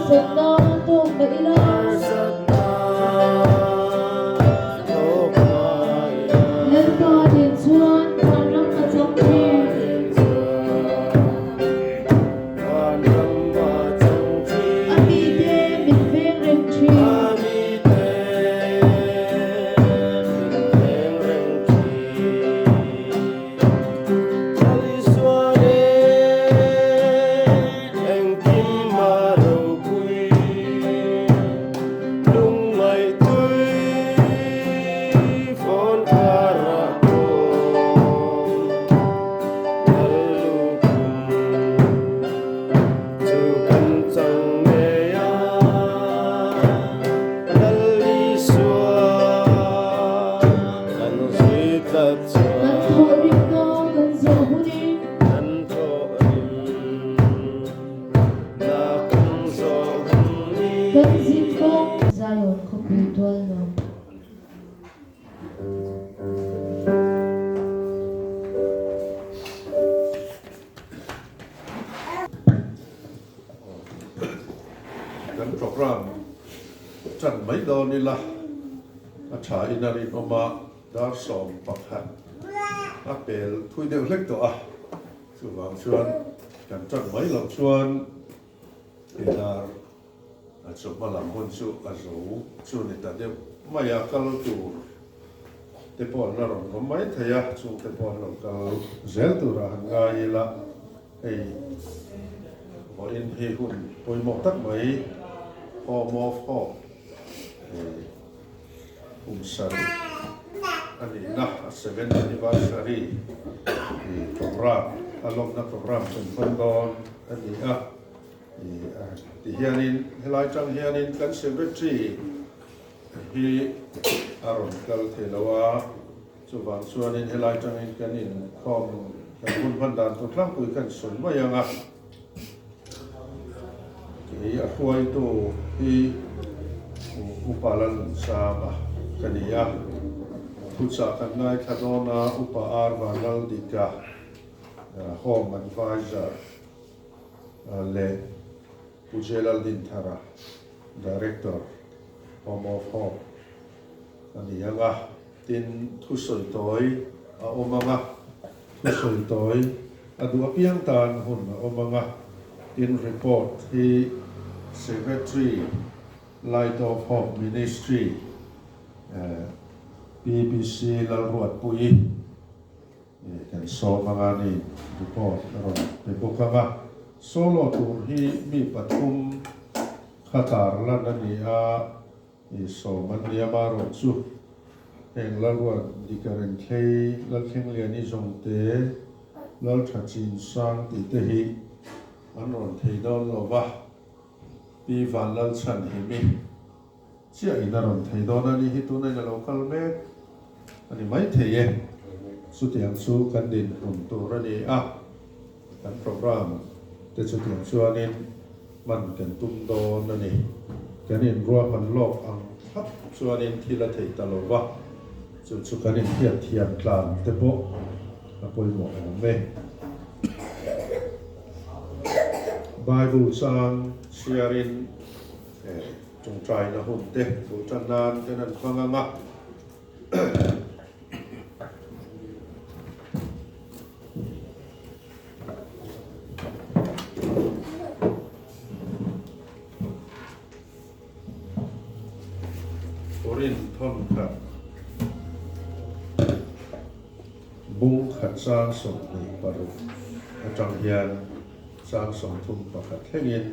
Harsatna tawk mah ila. Lalpa nen chuan vanram a chang thin. A mite min veng reng thin. Kan thawhrimna kan zawh hunin. Kan zin kawng. Zion khawpui tual nuam. Kan program tan mai dawn ila a tha in a rinawm a, dar 11 a pel thui deuh hlek tawh a, chuvang chuan kan tan mai loh chuan he dar a chawhma lam hun chu a zo chu ni ta deuh mai a, kal tur te pawh an la rawn awm mai thei a, chung te pawh an lo kal zel turah han ngai ila. Hei vawiin hi hun pawimawh tak mai Home of Hope kum sarih a nihna a seventh anniversary program a lawmna program kan hman dawn a ni a. Tihianin helai tang hianin kan secretary hi a rawn kal thei lo a. Chuvang chuanin helai tangin kan inkhawm kan hun hman dan tur tlangpui kan sawi mai ang a. Kei a hruaitu hi Upa Lalnunsanga ka ni a, thuchah kan ngaithla dawn a, Upa R Vanlaldika, Home Advisor leh Pu J Laldinthara, Director, Home of Hope a ni ang a. Tin, thusawi tawi a awm ang a, thusawi tawi a duh apiang tan hun a awm ang a. Tin, report hi Secretary, Light of Hope Ministry, PBC Lalruatpuii kan sawm ang a ni, report a rawn pe bawk ang a. Solo tur hi mi pathum kha tarlan a ni a. I sawm an nia marawh chu heng Lalruat Dikaren Thlei, Lalthlengliani Zawngte, Laltha Chin Sang tih te hi an rawn thei dawn lo va, Pi Vanlalchhan Himi chiah in a rawn thei dawn a ni hi tunah in a lo kal mek a ni maithei e. Chutiang chu kan dinhmun tur a ni a, kan program te chutiang chuanin hman kan tum dawn a ni. Kan inruahman lawk ang thlap chuanin thil a theih ta lo va, chu chu kan inhriat thiam tlan te pawh a pawimawh awm e. Bible chang chhiarin tawngtaina hun te bul tan nan kan han hmang ang a. Korin thawnkhat bung khat chang 26 atang hian chang 31 thlengin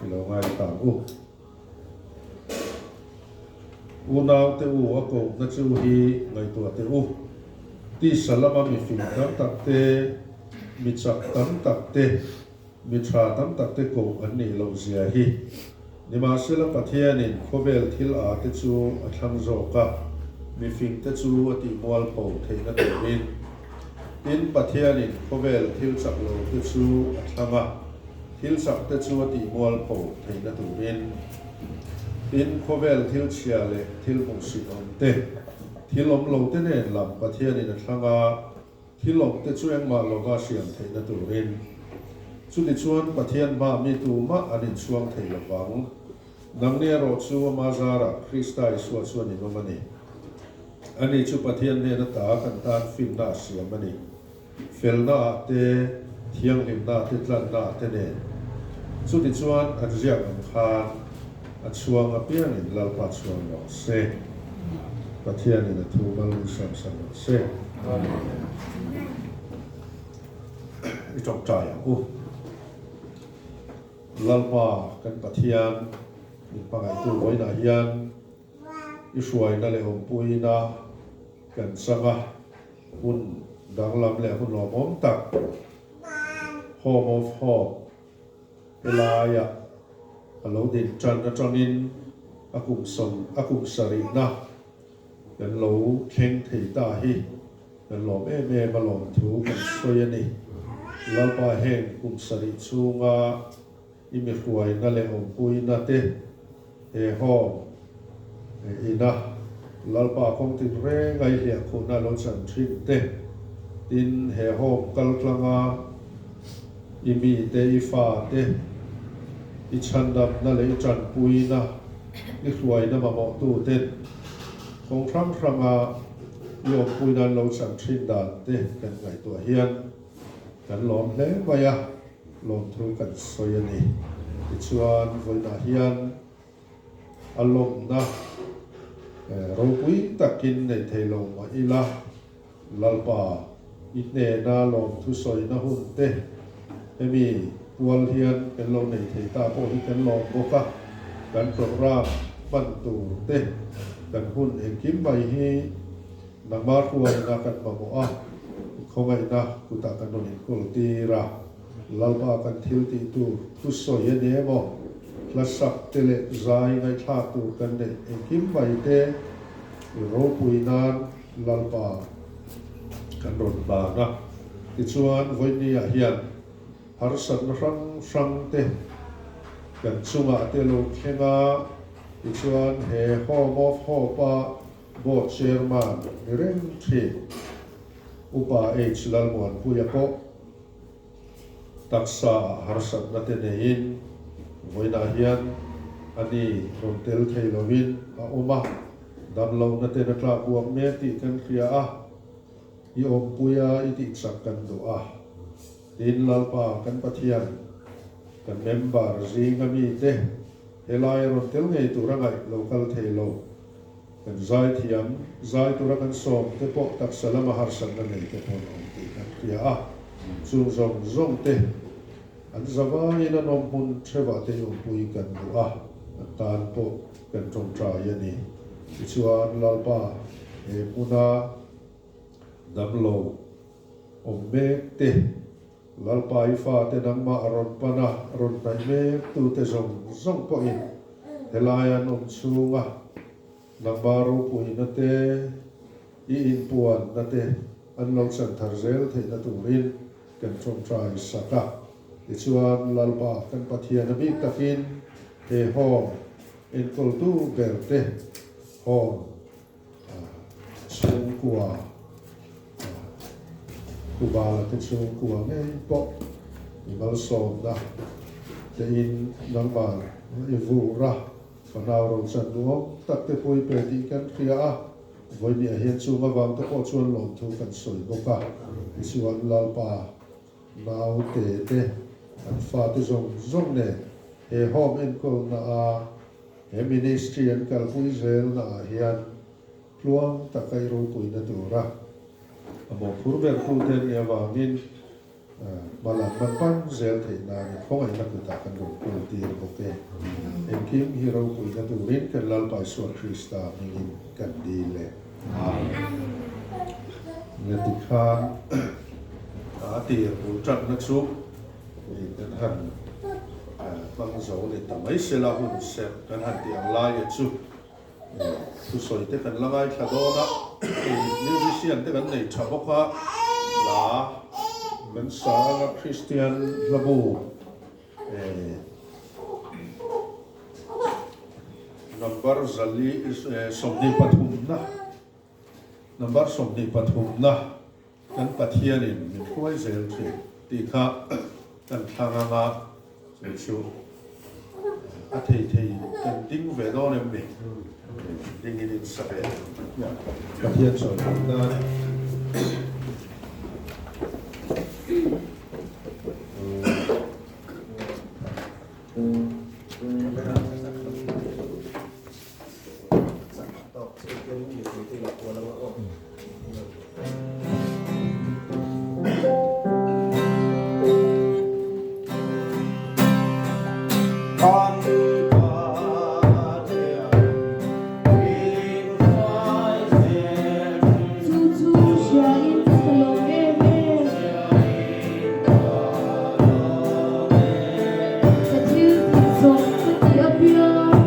i lo ngaithla ang u. Unau te u, a kohna chu hi ngaihtuah teh u. Tisa lama mi fing tam tak te, mi chak tam tak te, mi tha tam tak te koh an nih loh zia hi. Nimahsela Pathianin khawvel thil a te chu a thlang zawk a, mi fing te chu a tih mualpho theihna turin. Tin, Pathianin khawvel thil chak lo te chu a thlang a. Thil chak te chu a tih mualpho theihna turin, tin, khawvel thil chhia leh thil hmuhsit awm te, thil awm lo te nen lam Pathianin a thlang a, thil awm te chu engmah lova siam theihna turin. Chutichuan Pathian hmaah mi tumah an inchhuang thei lo vang. Nangni erawh chu ama zarah Krista Isua chuan in awm a ni. Ani chu Pathian hnen ata kan tan finna a siam a ni. Felna ah te, thianghlimna ah te, tlanna ah te nen. Chutichuan an ziak ang khan a chhuang apiangin Lalpa chhuang rawh se. Pathianin a thu mal min siamsak rawh se. I tawngtai ang u. Lalpa kan Pathian min hmangaihtu vawiinah hian i hruaina leh awmpuina kan chang a, hun danglam leh hun lawmawm tak Home of Hope helaia a lo din tan atangin a kum sawm a kum sarihna kan lo thleng thei ta hi kan lawm em em a lawmthu kan sawi a ni. Lalpa heng kum sarih chhunga i mi hruaina leh awmpuina te he home ina Lalpa kawng tin reng a i hliahkhuhna lo chan thin te, tin he home kal tlanga i mite, i fate, i chhandamna leh i tanpuina, i hruaina mamawhtu ten kawng hrang hranga i awmpuina an lo chan thin dan te kan ngaihtuah hian kan lawm hle mai a. Lawmthu kan sawi a ni. Tichuan, vawiinah hian a lawmna ropui takin nei thei lo mah ila, Lalpa, i hnena lawmthu sawina hun te hemi pual hian kan lo nei thei ta pawh hi kan lawm bawk a, kan program hman tur te, kan hun engkim mai hi nangmah hruaina kan mamawh a, i khawngaihna kutah kan rawn inkawl tir a. Lalpa kan thil tih tur thu sawi a ni emaw, hla sak te leh zai ngaihthlak tur kan neih engkim mai te i ropui nan Lalpa kan rawn hlan a. Tichuan vawinia hian harsatna hrang hrang te kan chungah te lo thleng a, tichuan he Home of Hope-a Board Chairman ni reng thin Upa H Lalmuanpuia pawh Taksa ah harsatna te neiin vawiinah hian a ni rawn tel thei lovin a awm a, damlohna ten a tlak buak mek tih kan hria a, i awmpui a i tih chak kan duh a. Tin, Lalpa kan Pathian, kan member zinga mite helai a rawn tel ngei tur a ngaih lo kal thei lo. Kan zaithiam, zai tura kan sawm te pawh taksa lama harsatna nei te pawh an awm tih kan hria a, chung zawng zawng te an zavaiin an awm hmun theuhah te i awmpui kan duh a, an tan pawh kan tawngtai a ni. Tichuan Lalpa he hmuna damlo awm mek te, Lalpa i fate nangmah a rawn pan a, rawn hnaih mek tute zawng zawng pawhin helai an awm chhunga nangmah ropuina te, i inpuanna te an lo chan thar zel theihna turin kan tawngtai sak a. Tichuan, Lalpa kan Pathian a bik takin he home enkawltu ber te home Chhungkua, Kubala te chhungkua ngei pawh i malsawmna tein nangmah i vur a, fanau rochan nuam tak te pawh i pe tih kan hria a, vawinia hian chung avang te pawh chuan lawmthu kan sawi bawk a, tichuan Lalpa naute te an fate zawng zawng nen he home enkawlna a He ministry an kalpui zelna ah hian tluang taka i ropuina tura a mawhphur ber tute an nih avangin hma lam man pan zel theih nan i khawngaihna kutah kan rawn kawl tir bawk e. Engkim hi ropuina turin kan Lalpa Isua Krista hmingin kan dil e. Amen. Nge tikhan a tir bul tanna chu Kan han hmang zo ni ta mai sela hun serh kan han tih ang laia chu thusawi te kan la ngaithla dawn a, musician te kan nei tha bawk a, hla kan sa anga Kristian hlabu number zali 23 na number 23 na kan Pathianin min hruai zel thin tih kha. Kan thlang anga chu chu a thei thei kan ding ve dawn em ni? Ding in in sa ve Pathian sawi theih nan. Chu chu hria in ka lawm em em. Ka thil tih zawng ka ti apiang.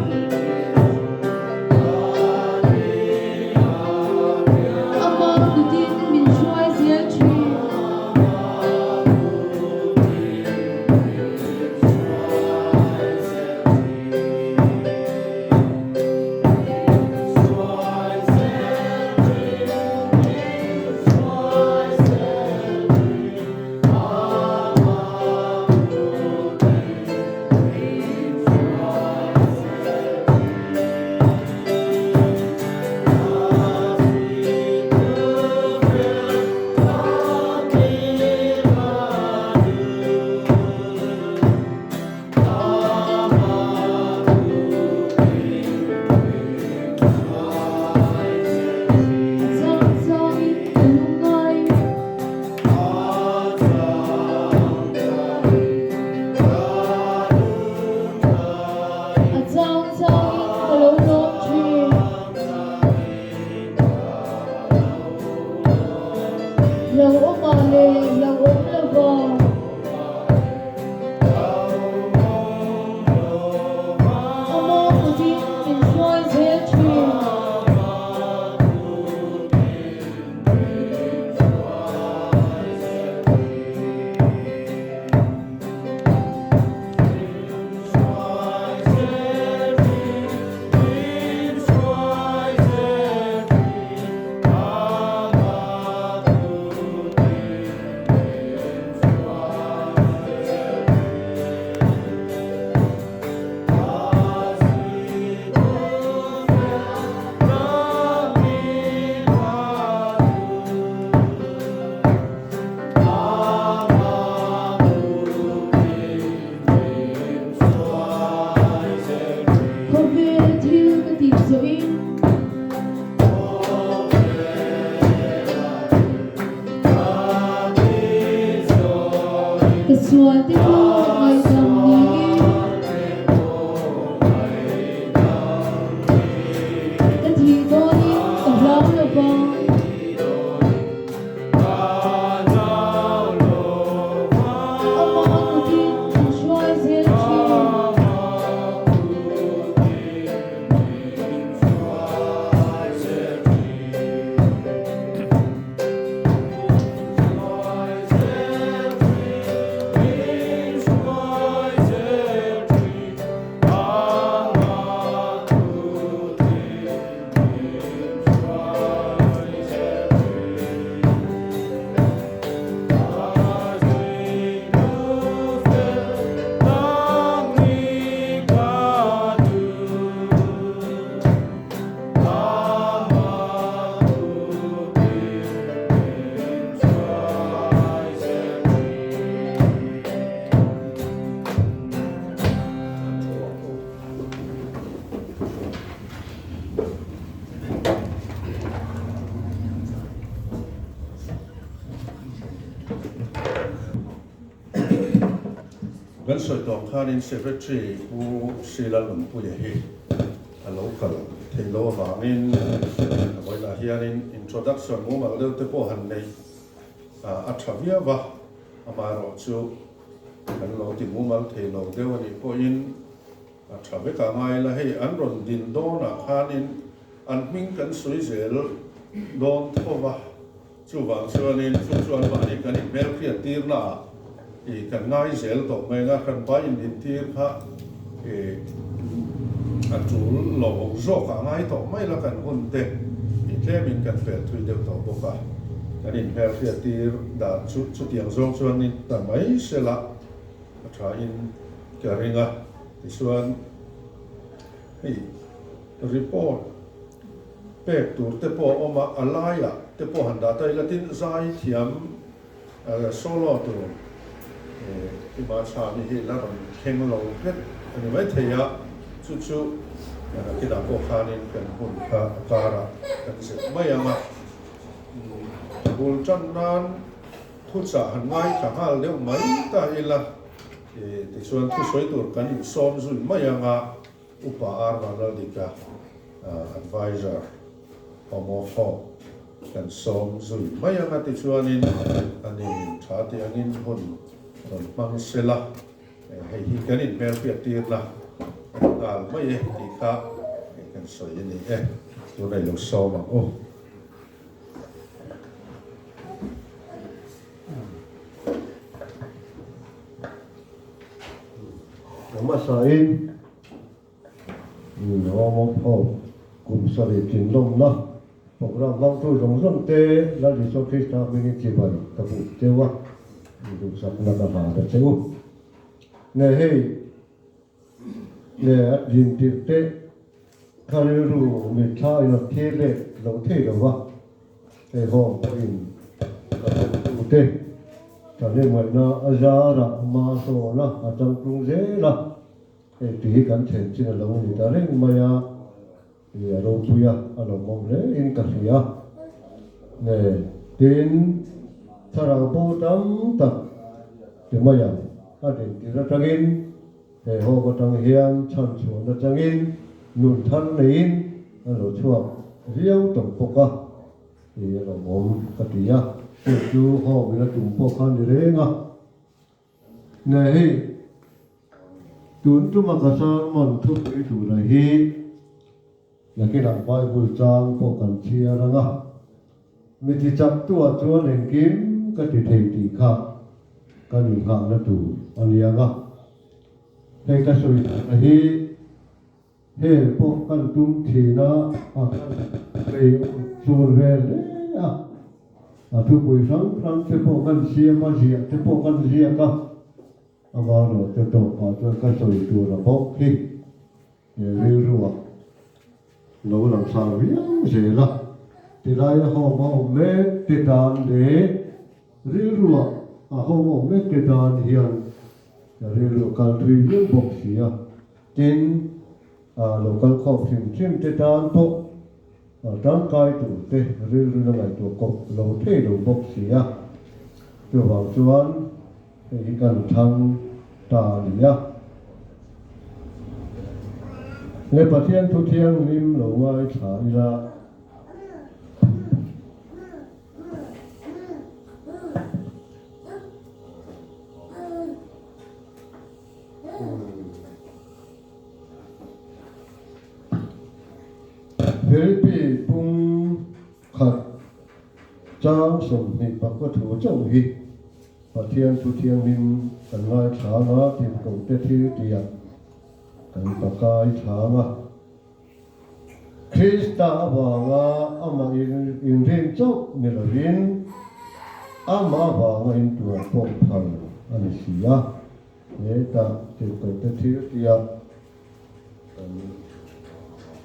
Ama kutin min hruai zel thin. A chang changin ka lungngai. A chang changin ka lo lawm thin. Lo awm ah leh lo awm lo va. Ama kutin min hruai zel thin. Khawvel thil ka tih zawhin. Ka sual te pawh ngaihdam niin. Ka thih dawnin ka hlau lo vang. Amah kutin min hruai zel thin. Kan sawi tawh ang khanin Secretary Pu Srila Lungpuia hi a lo kal theih loh avangin a vawilah hianin introduction mumal deuh te pawh han neih a tha viau va, amaherawhchu kan lo ti mumal thei lo deuh a nih pawhin A tha vek a ngai la, hei an rawn din dawnah khanin an hming kan sawi zel dawn tho va, chuvang chuanin chu chuan mahni kan inhmelhriat tirnaah i kan ngai zel tawh mai anga hranpa indin tir kha i a tul lo zawk ah ngai tawh mai la kan hun te i tlemin kan fel thui deuh tawh bawk a, kan inhmelhriat tir dan chu chutiang zawng chuan ni ta mai se la. a thain ka ring a. Tichuan hei report pek tur te pawh a awm a, a laiah te pawh han dah ta ila tin zai thiam solo tur Tima Chhani hi la rawn thleng lo hret a ni maithei a, chu chu nakinah pawh khanin kan hun kha a karah kan zep mai ang a. Bul tan nan thuchah han ngaithla nghal deuh mai ta ila, tichuan thusawi tur kan insawm zui mai ang a, Upa R Vanlaldika Adviser Homophobe kan sawm zui mai ang a, tichuanin ani tha tih angin hun rawn hmang sela, hei hi kan inhmelhriat tirna a ni nghal mai e tih kha kan sawi a ni e, tunah i lo sawm ang u. A hmasain Homophone kum sarih thinlawmna program hmangtu zawng zawng te Lal Isua Krista hmingin chibai ka hmuh cheu a, duhsakna ka hlan a che u. Nge hei leh a dintirh te kha rilru mitthla in a thil leh lo thei lo va, hei home pawhin ka thawktute thahnemngaihna a zarah hma sawn a, a changtlung zel a, hei tih hi kan thlen chin a lo ni ta reng mai a, ih a ropui a, a lawmawm hle in ka hria. Nge tin thlarau bo tam tak ti mai ang a dintir atangin He hawk atang hian chhan chhuahna changin nun thar neiin a lo chhuak viau tawh bawk a tih a lawmawm ka ti a, chu chu hawk in a tum pawh kha ni reng a. Nge hei tun tuma ka sermon thupui tura hi nakinah Bible chang pawh kan chhiar ang a, mi ti chak tuah chuan engkim ka ti thei tih kha kan inghahna tur a ni ang a. Hei ka sawi tawhna hi hel pawh kan tum thin a, a kan bei chur vel hle a, a thupui hrang hrang te pawh kan siam a, ziah te pawh kan ziak a, amaherawh te tawpah chuan ka sawi tur a bawk hi. He rilruah lo lang sar viau zel a, tilai a hawm a awm mek te tan leh rilruah a hawm a awm mek te tan hian ka rilru a kal thui viau bawk si a, tin lo kal khawp hrim hrim te tan pawh tangkai tur te rilru la ngaihtuah kawp lo thei lo bawk si a, chuvang chuan Hei hi kan thlang ta a ni a. He Pathian thu thianghlim lo ngaithla ila. Philipi pung khat chang 21 thu chauh hi. Pathian thu thianghlim kan ngaithlang a, tirhkohte thil tiah kan pakai thlang a. Krista avanga amah inrin chauh ni lovin amah avanga intuar pawh phal a ni si a. Hetah tirhkohte thil tiah kan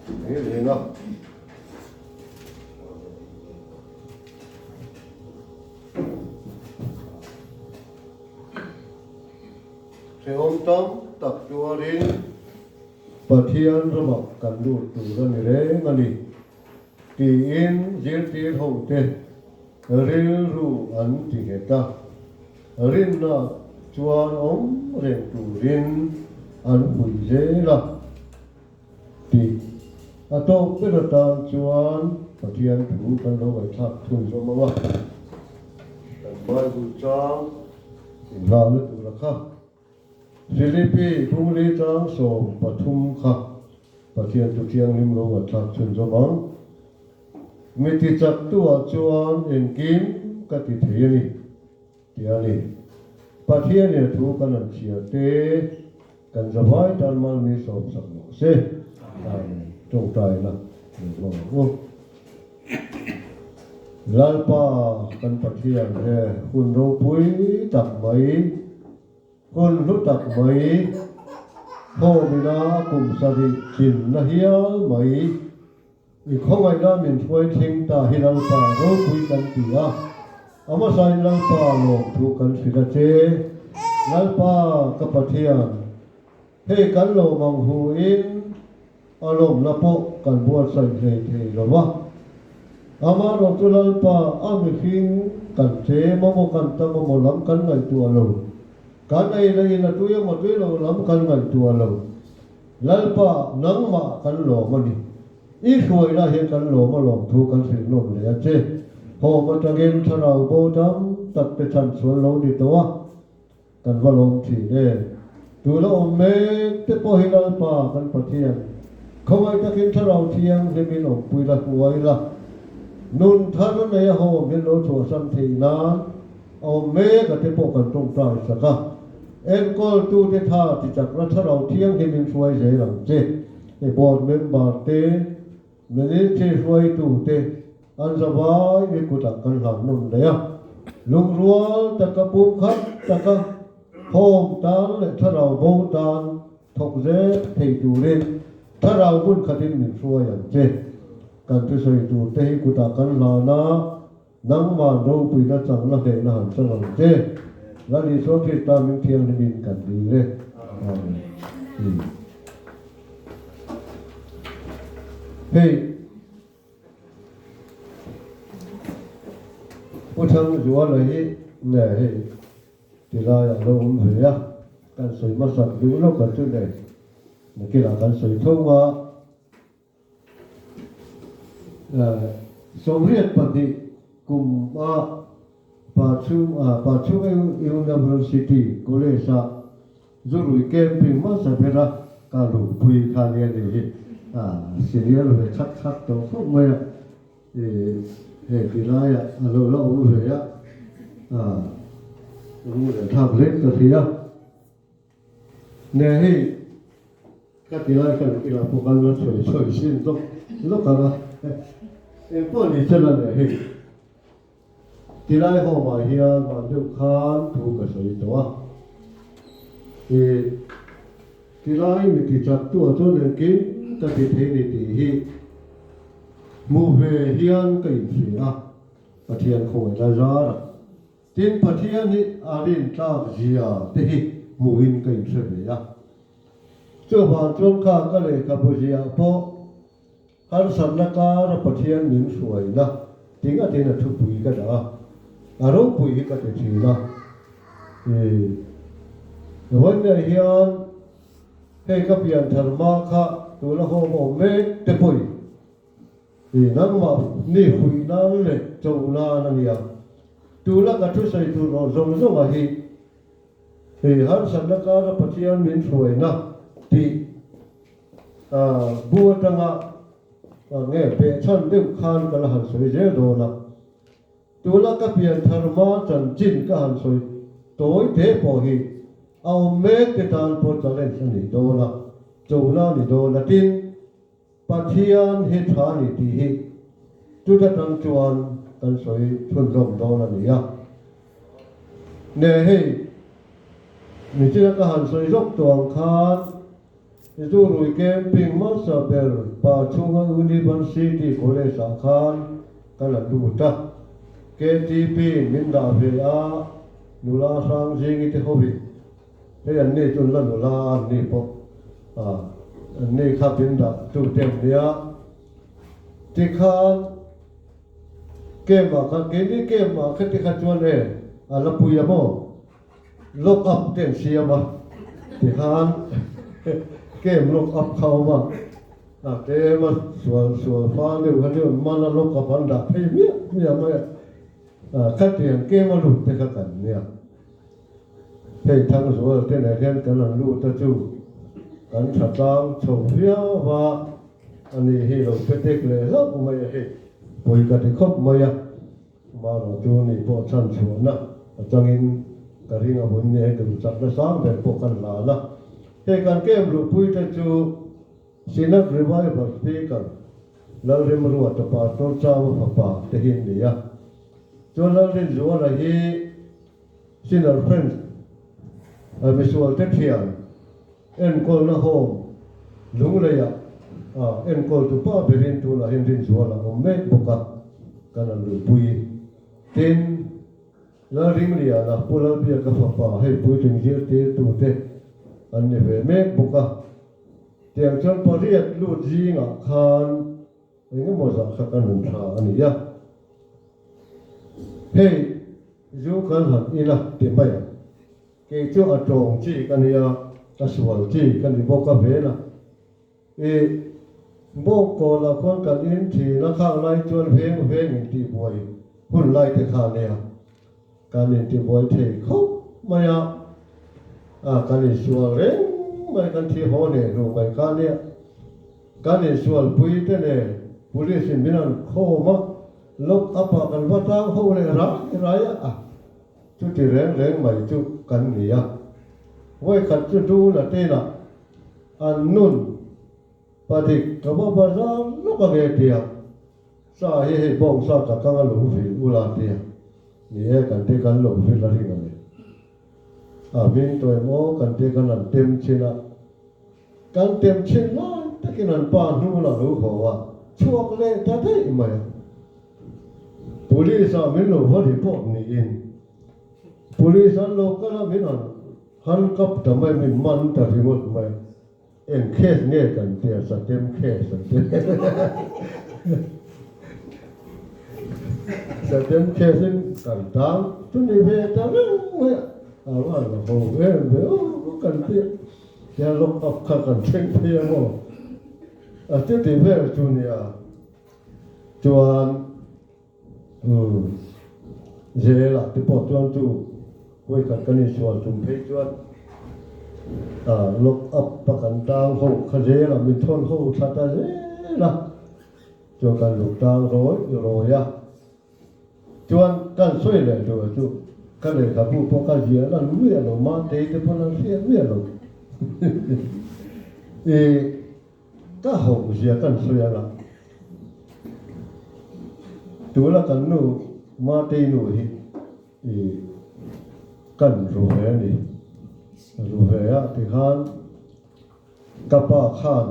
thlir reng a. Hrehawm tam tak tuarin Pathian ramah kan lut tur a ni reng a ni, tiin zirtir hote rilru an ti nghet a. Rinna chuan awm reng turin an pui zel a. Tih a tawk ber atan chuan Pathian thu kan lo ngaihthlak thun zawm ang a, kan Bible chang inhlahna tura kha Philippi Bungli chang 13 kha Pathian thu thianghlim lo ngaihthlak thun zawm ang. Mi tichaktuah chuan engkim ka ti thei a ni. Ti a ni. Pathianin a thu kan han chhiar te, kan zavai tan mal mi sawmsak rawh se. Amen. Tawngtaina lo hmang ang u. Lalpa kan Pathian he hun ropui tak mai. Hun hlu tak mai, Hawmina kum sarih tlinna hial mai i khawngaihna min hruai thleng ta hi Lalpa ropui kan ti a, a hmasain Lalpa lawmthu kan hrilh a che. Lalpa ka Pathian, hei kan lo mang huin A lawmna pawh kan buatsaih hlei thei lo va. Amaherawh chu Lalpa a mihring kan tlem amaw kan tam amaw lam kan ngaihtuah lo. Kan ei leh in a tui amaw tui lo lam kan ngaihtuah lo. Lalpa nangmah kan lawm a ni. I hruaina hian kan lawm a lawm thu kan hrilh nawm leh a che. Home atangin thlarau bo tam tak te chhan sual lo ni tawh a. Kan va lawm thin e. Tuna awm mek te pawh hi Lalpa kan Pathian khawngaih takin Thlarau Thianghlimin awmpui la hnuai la, nun thar nei a hawm hian lo chhuahsan theih nan a awm mek a te pawh kan tawngtai sak a. Enkawltute tha ti chakna Thlarau Thianghlimin hruai zel ang che. He board member te, Ministry hruaitute an zavai mi kutah kan hlan nawn leh a, lungrual taka pumkhat taka home tan leh thlarau bo tan thawk zel thei turin thlarau hmun khatin min hruai ang che. Kan thusawi turte hi kutah kan hlan a, nangman ropuina changna hnehna han chang ang che. Lal Isua Krista min thianghlimin kan dil e. Amen. Hei. Pu Thangzuala hi nge hei ti laiah lo awm ve a, kan sawi hmasak duh lawk a chu nei nakinah kan sawi tho a, 82 kum a Pachhunga University College ah Zurui camping hmasa bera ka luhpui kha nia ni hi a senior ve chhak chhak tawh khawp mai a, ih hei ti laiah a lo la awm ve a, a ru leh thlak hle ka hria. Ne hei ka ti lai khan ila pawh kan la sawi sawi sin lawk lawk ang a, engpawh ni sela ne hei. Tilai home-ah hian van deuh khan thu ka sawi tawh a, ih tilai mi ti chak tu ah chuan engkim ka ti thei ni tih hi hmuh ve hian ka inhria a, Pathian khawngaihna zarah. Tin, Pathian hi a rintlak zia te hi hmuhin ka inhre ve a. Chuvang chuan kha ka lehkhabu ziah pawh Harsatna kara Pathian min hruaina ti ngatin a thupui ka dah a, a ropui hi ka ti thin a. Ih, vawiinah hian hei ka pianthar hma kha tuna home awm mek te pawhin ih nangmah mi huih nan leh cho nan a nia. Tuna ka thusawi tur rawh zawng zawnga hi ih harsatna kara Pathian min hruaina tih Bu atanga nge behchhan deuh khan ka la han sawi zel dawn a, tuna ka pianthar hma chanchin ka han sawi tawi te pawh hi a awm mek te tan pawh challenge a ni dawn a, chona a ni dawn a, tin, Pathian hi tha a ni tih hi chuta tang chuan kan sawi chhunzawm dawn a ni a. Nge hei michina ka han sawi zawk tawh ang khan Zurui camping hmasa ber pa chhunga University College ah khan ka la lut a, KTP min dah ve a, nula hrang zingi te hovin hei an ni chu la nula a an ni pawh an ni kha min dah tu te an nia tikhan camp ah khan keini camp ah khati kha chuan e a la pui a maw. Lock up te an siam a, tikhan camp lock up kha a awm a, a tlem a sual sual fal deuh kha chu an man a lock up an dah phei miah miah mai a, khatiang camp a lut te kha kan nia. Hei Thangzuala te nen hian kan han lut a chu kan tha tlang chho viau va, ani hi lo pe tek leh hlauh mai a hei pawi ka ti khawp mai a. Marawh chu ni pawh chhan chhuahna atangin ka ring a vawiin nia hei ka duhchakna sang ber pawh kan hlan a. Hei kan camp luhpuite chu Synod Revival Speaker Lalrimruata Pastor Chama fapa te hi an ni a. Chuan Lalrinzuala hi Sinner Friends Misualte thian enkawlna home Lungleiah enkawltu pa berin tunah hian Rinzuala awm mek bawk a, kan han luhpui. Tin, Lalringliana, Pu Lalbiaka fapa hei puitling zirtirtute an ni ve mek bawk a. Tiang chuan pariat lut zingah khan eng emaw zah kha kan han tha a ni a. Hei zu kan han in a ti mai ang. Kei chu a tawng chi ka nia, a sual chi ka ni bawk a vel a. I bawngkawlah khuan kan in thin a, khang lai chuan veng veng intihbuai hun lai te kha a nia. Kan intibuai thei khawp mai a, a kan insual reng mai, kan thi haw hneh hnu mai kha nia. Kan insualpui te nen Police in min han khawm a, lock up ah kan va tang ho leh rai rai a, a chuti reng reng mai chu kan ni a. Vawikhat chu Duna tenah an nun padik ka va bazar lawk a nge tia. Sa hi hei bawng sa ka kang a lo vil ula tia ni e kan te kan lo vil a ring a ni. A hming tawh em aw kan te kan han tem chin a, kan tem chin lai takin an pa hnung lah lo haw a, chhuak leh ta daih mai a. Police ah min lo va report niin Police an lo kal a min han handcuff ta mai min man ta ringawt mai. Eng case nge kan tia satem case an ti. Satem case in kan tang chu ni ve ta reng mai a, a van la ho em ve aw kan ti tia lock up kha kan thleng phei ang aw. A chuti vel chu nia chuan Umm Zela te pawh chuan chu vawikhat kan insual tum phei chuan ah lock up a kan tang ho kha zela min thawn ho thla ta zel a, chuan kan luk tang rawi rawi a, chuan kan sawi leh duh chu ka lehkhabu pawh ka ziah lan miah lo, Matei te pawn an hriat miah lo ih. Ka hauh zia kan sawi ang a, tuna kan nu Matei nu hi i kan ru ve a ni. Ru ve a tikhan ka pa khan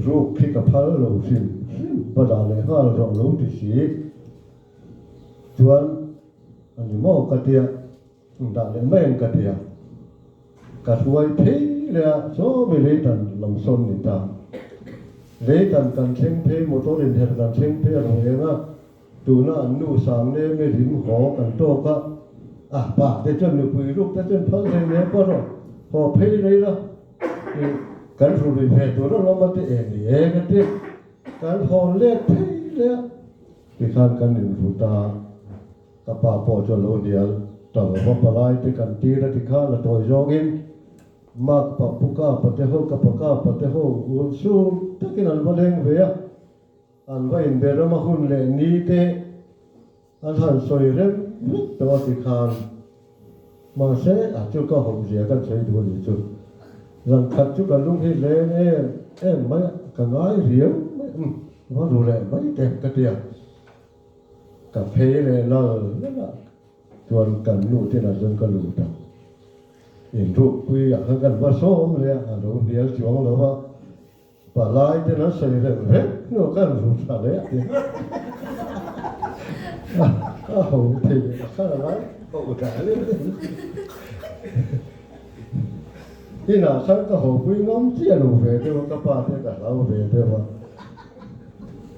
ruk khi ka phal lo hrim hrim va dah leh nghal rawh lo ti si chuan a ni maw ka tia. Dah leh mai ang ka ti a, ka hruai phei leh a, sawmi leitan lam sawn ni ta. Leitan kan thleng phei, motor inher kan thleng phei a rawn eng a, tuna an nu sang ne mi rim haw kan tawk a, ah pa te chuan nupui ruk te chuan phal hlei nen pawh rawh haw phei rei la, i kan ru lui ve tur alawm a ti e ni e ka ti, kan haw let phei leh a, tikhan kan inru ta. Ka pa pawh chu a lo hnial ta lo va, palai te kan tir a ti khan a tawi zawngin Mark pa pu ka pate ho ka pa ka pate ho ul sum takin an va leng ve a, an va inbe ram a hun leh ni te an han sawi rem vek tawh a ti khan mahse a chu ka hawm zia kan sawi duh a ni chu zan khat chu ka lung hi leng em em mai a, ka ngai riau mai a, umm va ru leh mai teh ka ti a. Ka phei leh lal lal a, chuan kan nu te lah chuan ka lut a, inrukpui ah khan kan va sawm leh a, a lo hnial chuang lo a, palai ten an sawi reng reng hnuah kan ru tha leh a ti a, a ho thei leh kha a lai ho dah leh Inah khan ka hawpui ngam chiah lo ve deuh a, ka pa te ka hlau ve deuh a.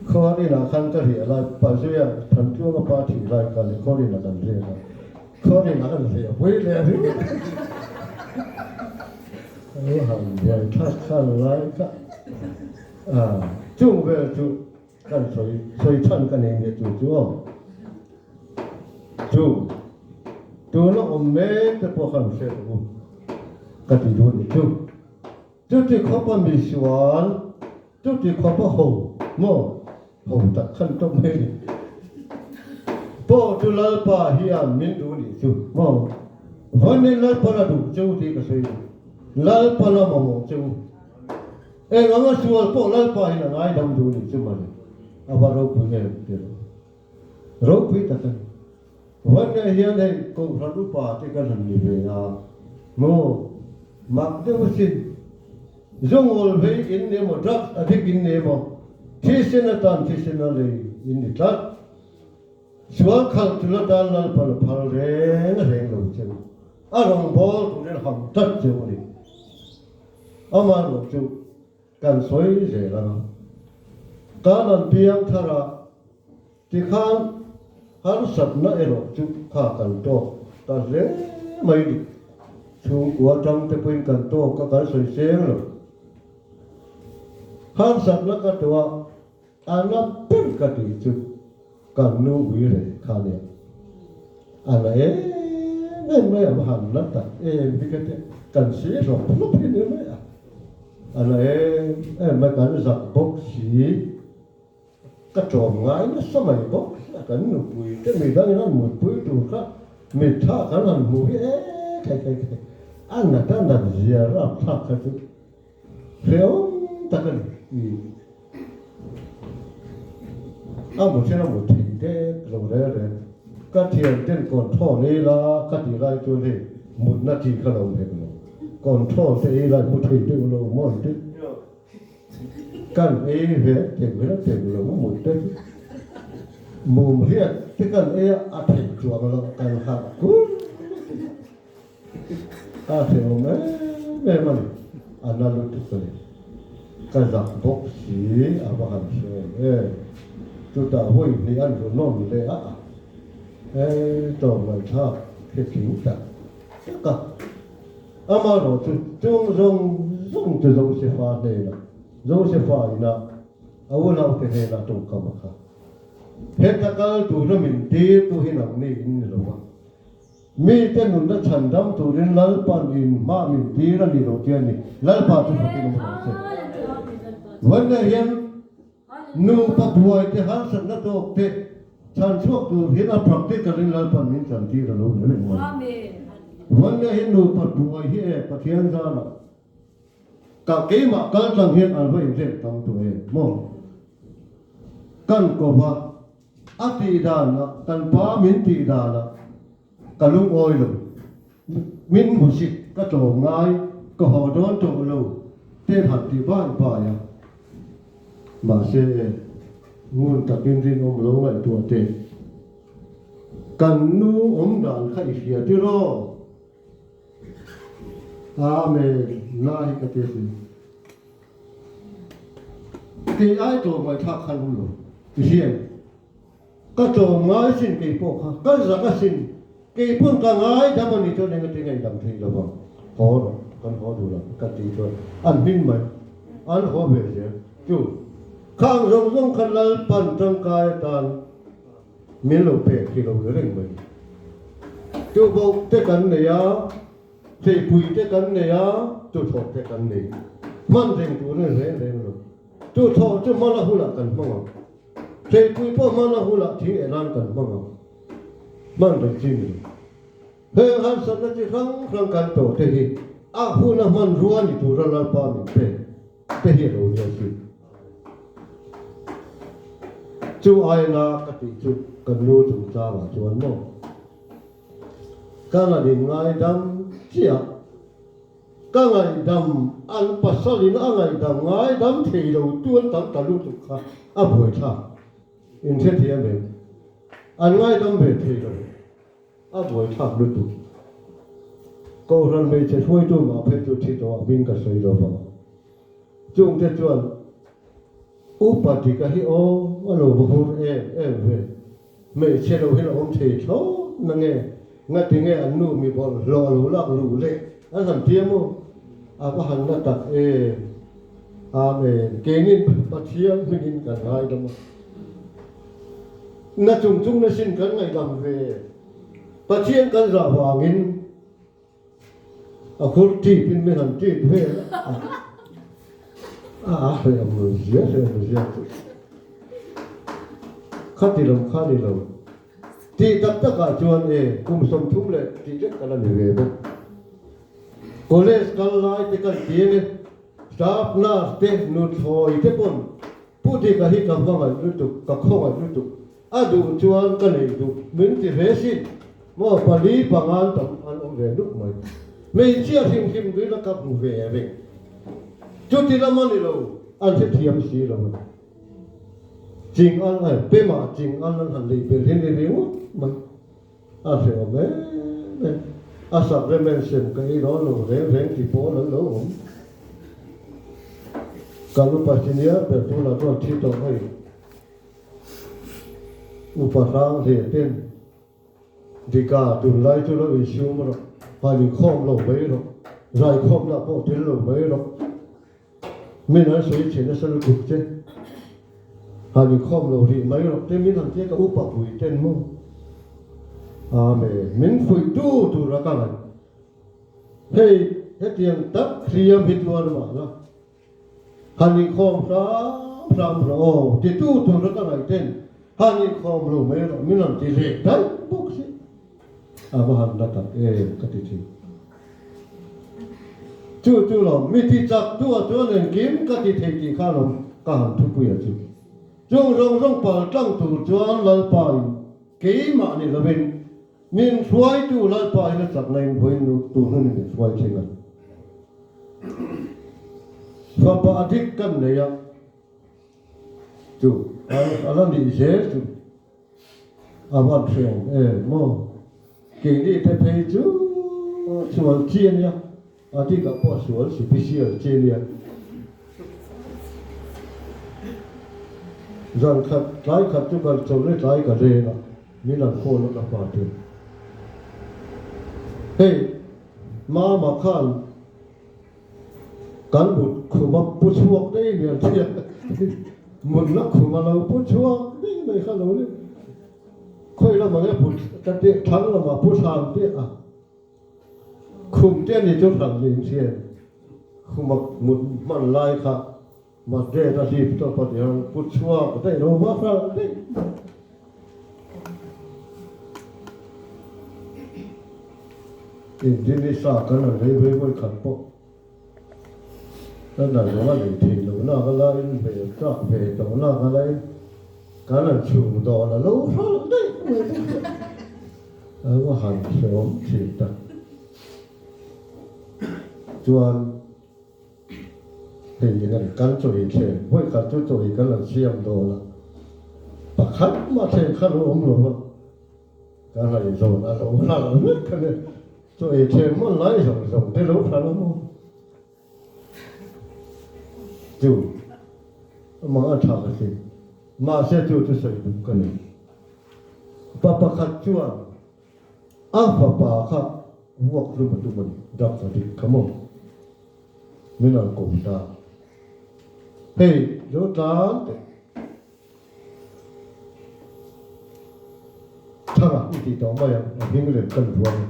Khuan inah khan ka riah lai, Pazuia Thantluanga pa thih lai khan i khuan inah kan riak a, khuan inah kan riahpui leh ringawt a. Lo han buai thlak khan lai kha a, chung vel chu kan sawi sawi chhan ka nei nia chu chu aw. Chu tuna awm mek te pawh khan hre rawh u ka ti duh a ni chu. Chuti khawpa misual, chuti khawpa ho maw, ho tak khan tawp mai a ni. Pawh chu Lalpa hian min duh nih chu maw, vawiin Lalpa la duh che u tih ka sawi duh, Lalpa la mamawh che u. Eng anga sual pawh Lalpa hian a ngaidam duh nih chu mawle, a va ropui em ti rawh. Ropui tak a ni. Vawiin hian hei Kohhran upa te kan han ni ve a. Maw? Mak deuh asin. Zungawl vei in ni emaw, drugs addict in ni emaw, thisen atan thisen a lei in ni tlat. Sual khalh tul atan Lalpan a phal reng reng lo che u. A rawngbâwl turin ham tlat che u a ni. Amaherawhchu kan sawi zel ang a, Kanan piang tharah tikhan harsatna erawh chu kha kan tawk ta hle mai ni. Chhungkua tang te pawhin kan tawk a, kan sawi seng lo. Harsatna ka tuah A na ber ka tih chu kan nu ui reh kha nia. A na em em mai a, va han na tak em hi ka tia, kan si hlawp hlawp hi ni mai a. A na em em mai, kan zak bawk si, ka tlawm ngai nasa mai bawk si a, kan nupui te midangin an mutpui tur kha mitthla kan han hmuh hi e khai khai khai, a nat a nat zia rapthlak kha chu. Hreawm tak a ni tih a mu then a mu thei dek lo reng reng. Ka thian ten control ei la ka tih lai chuan hei mutna chi kha lo hek lo. Control te ei lai mu thei deuh lo maw an ti. Kan ei ve tek ve la tek lo mut te chu mum riat te kan ei a a theih chuang loh kan harh kur A hrehawm em em a ni, a na lutuk a ni. Ka zak bawk si a va han hrehawm em. Chutah vawi hnih an ru nawn leh a, e tlawmngaihthlak hretling tak tak a. Amaherawh chu chung zawng zawng chu Josefa hnenah, Josefa inah a unaute hnenah tawngkam a kha. Heta kal tura min tirtu hi nangni in ni lo va. Mite nunna chhandam turin Lalpan in hma min tir a ni lo tia ni. Lalpa chu fakin awm rawh se. Vawiinah hian nupa buai te harsatna tawk te chhan chhuak tur hian a practical in Lalpan min chan tir a lo ni reng mai. Vawiinah hian nupa buai hi e Pathian zarah ka keimah kal tlang hian an va inrem tam tawh em maw? Kan kova A tih danah, kan pa min tih danah ka lungawi lo. Min hmusit ka tlawm ngai, ka haw dawn tawh lo te han ti bai bai a. Mahse, ngun takin rinawm lo ngaihtuah teh. Kan nu awm dan kha i hria tiraw? Amen, na hi ka ti a sin. Kei ai tlawm ngaihthlak khan awm lo ti hian ka tlawm ngai sin kei pawh kha ka zak asin kei pawn ka ngaidam a ni chuan engati ngaihdam thei lo vang haw rawh kan haw duh lo ka tih chuan an hmin mai an haw ve zel chu khang zawng zawng kha Lalpan tangkai atan min lo pek hi lo ni reng mai chu bawk te kan nei a. Theipui te kan nei a, tuthawh te kan nei. Hman reng tur in reng reng lo. Tuthawh chu hmala hulah kan hmang ang. Theipui pawh hmala hulah thing eh nan kan hmang ang. Hman reng chi ni lo. Heng harsatna chi hrang hrang kan tawh te hi a huna hmanrua ni tura Lalpa min pek te hi a lo nia si. Chu aina ka tih chu kan nu chungchangah chuan maw? Ka ngaih ngaidam chiah. Ka ngaihdam an pasalin a ngaihdam ngaidam thei lo tu an tam ta lutuk kha a buaithlak. In hrethiam em? An ngaidam ve thei lo. A buaithlak lutuk. Kohhran hmeichhe hruaitu mah phei chu thi tawh ah hming ka sawi lo vang. Chungte chuan Upa Dika hi aw a lo va hur em em ve. Hmeichhe lo hian a awm thei thlawt na nge? Ngati nge an nu mi bawlhhlawh a lo lak luh leh an han tia maw? A va han na tak em! Amen. Keinin Pathian hmingin kan ngaidam a, na chung chung na sin kan ngaihdam ve. Pathian kan zah vangin A khur tip in min han tip vel a, a a hreh awm zia hreh awm zia chu khati lo kha ni lo. Tih tak tak ah chuan e kum 30 leh tih lek ka la ni ve bawk. College kal lai te kan ti ang e, staff nurse te nuthlawi te pawn Pu Dika hi ka hmangaih lutuk, ka khawngaih lutuk. A duh chuan ka nei duh min ti ve sin maw pali pangan tam an awm ve nuk mai. Hmeichhia hrim hrim duin a ka hmu ve reng. Chuti lam a ni lo, an hrethiam si lo a ni. Ching al ai, pemah ching al an han lei ber hi ni ringawt mai. A hrehawm em em. A sacrament sem ka ei dawn lo reng reng ti pawl an lo awm. Kan upa senior ber tunah chuan thi tawh hei. Upa hrang hle ten Dika tunlai chu lo insum rawh, han inkhawm lo mai rawh, zaikhawmna pawh tel lo mai rawh. Min an sawi chhe nasa lutuk che, han inkhawm lo rih mai rawh te min han tia ka upa pui ten maw? Amen. Min fuih tu tur a ka ngaih. Hei hetiang tak hliam hi tuar mah la. Han inkhawm hram hram rawh aw, titu tur a ka ngaih ten han inkhawm lo mai rawh min rawn ti leh daih bawk si. A va han la tak em ka ti thin. Chu chu lo mi ti chak tu ah chuan engkim ka ti thei tih kha lawm ka han thupui a chu. Chung zawng zawng pal tlang tur chuan Lalpa in keimah ni lovin Min hruaitu Lalpa in a chakna in vawiin nu tur hun in min hruai thleng a. Fapa a dik kan nei a, chu a la nih zel chu a van hrehawm em maw? Keini te phei chu sual chi a nia. A tikah pawh sual sipisial che nia. Zan khat tlai khat chu kan chawlhna tlai ka reng a, min an call a ka pa chu. Hei Mama khan kan mut khum a pu chhuak daih nia tia mutna khum a lo pu chhuak daih mai kha lo ni. Khawi lamah nge put ka tih thlang lamah pu thlan tih a. Khum te ni chu hran lim hian khuma mut hman lai kha Madrid a hlip tawp a nia, pu chhuak daih lo va hran daih Indonesia kan han rei vei vawi khat pawh kan han zawng a nei thei lo nak a laiin hmel tlak ve tawh nak a laiin kan han chhung dawn a lo hran daih mai bawk a. A va han hrehawm thin tak. Chuan hei eng a ni, kan chaw ei thleng, vawi khat chu chaw ei kan han siam dawn a, pakhat mah thleng kha lo awm lo va, kan han inzawn a lo hral vek a ni. Chaw ei thleng hman lai zawng zawng te lo hral a maw? Chu amah a tha ka ti. Mahse chu chu sawi duh ka nei. Pa pakhat chuan a fapa kha vuak hlum a tum a ni, drugs addict kha maw? Min rawn ko ta. Hei lo tlan teh. Thanga i ti tawh mai ang, a hming lem kan vuang.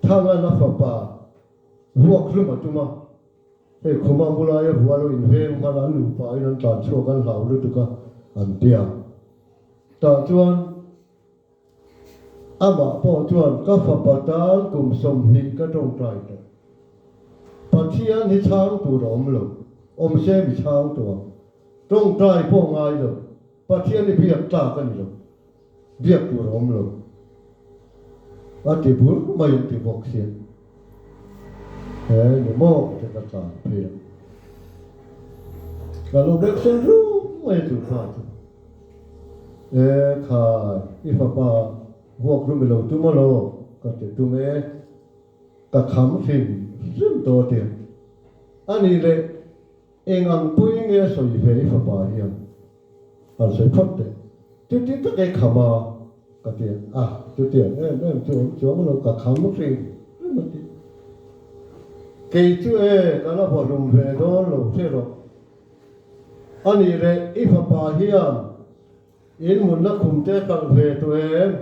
Thanga'n a fapa Vuak hlum a tum a, hei khuma bulaia vua lo inveng hman an nupa in an tlan chhuak an hlau lutuk a, an ti a. Tah chuan amah pawh chuan ka fapa tan kum 20 ka tawngtai tawh. Pathian hi chhang tur a awm lo, awm se mi chhang tawh ang. Tawngtai pawh ngai lo, Pathian hi biak tlak a ni lo. Biak tur a awm lo. A ti bur mai an ti bawk sia. He ni maw ka ti ka tlan phei a. Ka lo bek sen rum mai chu pa chu. E khai, i fapa vuak rum i lo tum alaw? Ka ti tum e. Ka kham hrim hrim tawh a ti a. Anih leh Eng ang pui nge sawi ve i fapa hian han sawi phawt teh. Chuti tak ei kham a ka ti a, chutiang em em chu awm chuang lo ka kham hrim hrim a ti. Kei chu e ka la vawhlum ve dawn lo hre rawh. A nih leh i fapa hian in munna khum te hralh ve tawh em?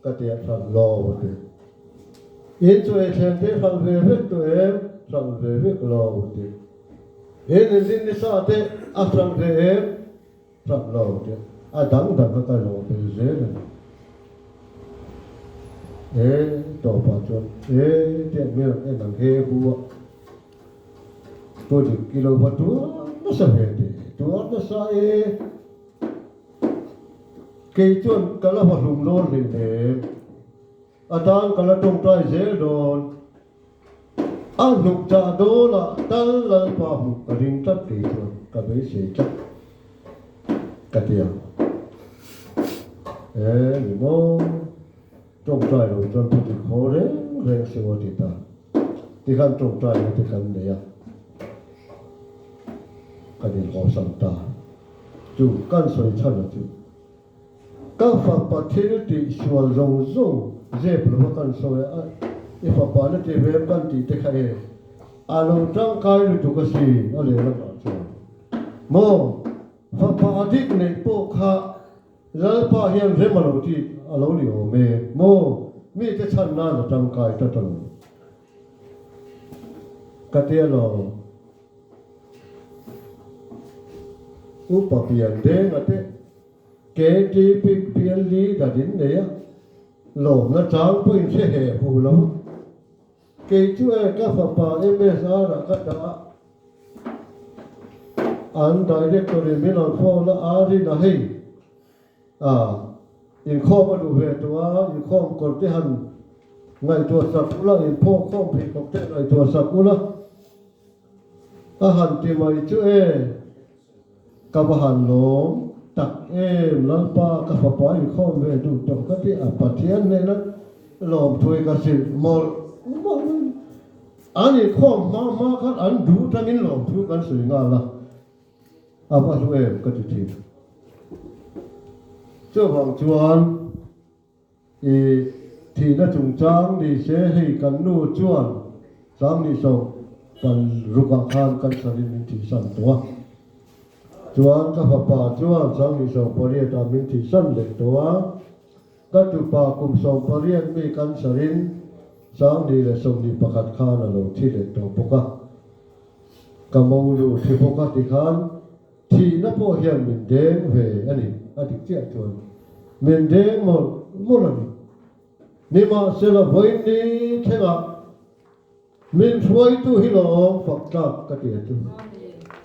Ka ti a, hralh lo a ti. In chu ei thleng te hralh ve vek tawh em? Hralh ve vek lo a ti. He nunrin nisa te a hralh ve em? Hralh lo tih a dang dang kha ka zawh tel zel a ni. E tawpah chuan e tiang hmel en ang he hu a pu dik i lo va tuar nasa ve teh tuar nasa e. Kei chuan ka la va hlum dawn hleinem. A tan ka la tawngtai zel dawn. A hnuk chah dawnah tal Lalpa hmuh ka ring tlat kei chuan ka beisei tlat ka ti ang. E ni maw, tawngtai lo chuan thu dik haw reng reng se aw ti ta. Tikhan tawngtai na te kan nei a, kan inhawsam ta. Chu kan sawi chhan a chu. Ka fapa thil tih sual zawng zawng zep lova kan sawi a, i fapa na ti vem kan tih te kha e, a lo tangkai lutuk a si a lehlamah chuan maw fapa a dik neih pawh kha Lalpa hian rem a lo ti a lo ni awm e maw mite chhan nan a tangkai tlat a lo ka tia lo. Upa pian denga te KTP bial leader in nei a, lawmna chang pawhin hre he hu lo. Kei chu e ka fapa MSR ah ka dah a, an director in min rawn phone a, a rin a hei a inkhawm a duh ve tawh a, inkhawm kawr te han ngaihtuah sak ula, inphawkkhawm pheikhawk te ngaihtuah sak ula. A han ti mai chu e, ka va han lawm tak em, Lalpa ka fapa inkhawm ve duh tawh ka ti a, Pathian hnena lawmthui ka hrilh mawlh mawlh mai. An inkhawm hma hma khan an duh tangin lawmthu kan sawi nghal a, a va hlu em ka ti thin. Chuvang chuan. I thihna chungchang ni se hei kan nu chuan Sangni sawm pal rukah khan cancer in min thihsan tawh a, chuan ka fapa chuan Sangni 18 ah min thihsan leh tawh a, ka tupa kum 18 mi cancer in Sangni leh 21 khan a lo thi leh tawh bawk a, ka monu thi bawk a tikhan Thihna pawh hian min deng ve a ni, a dik chiah chuan min deng mawlh mawlh a ni. Nimahsela vawiin ni thlengah min hruaitu hi lawm fak tlak ka ti a chu.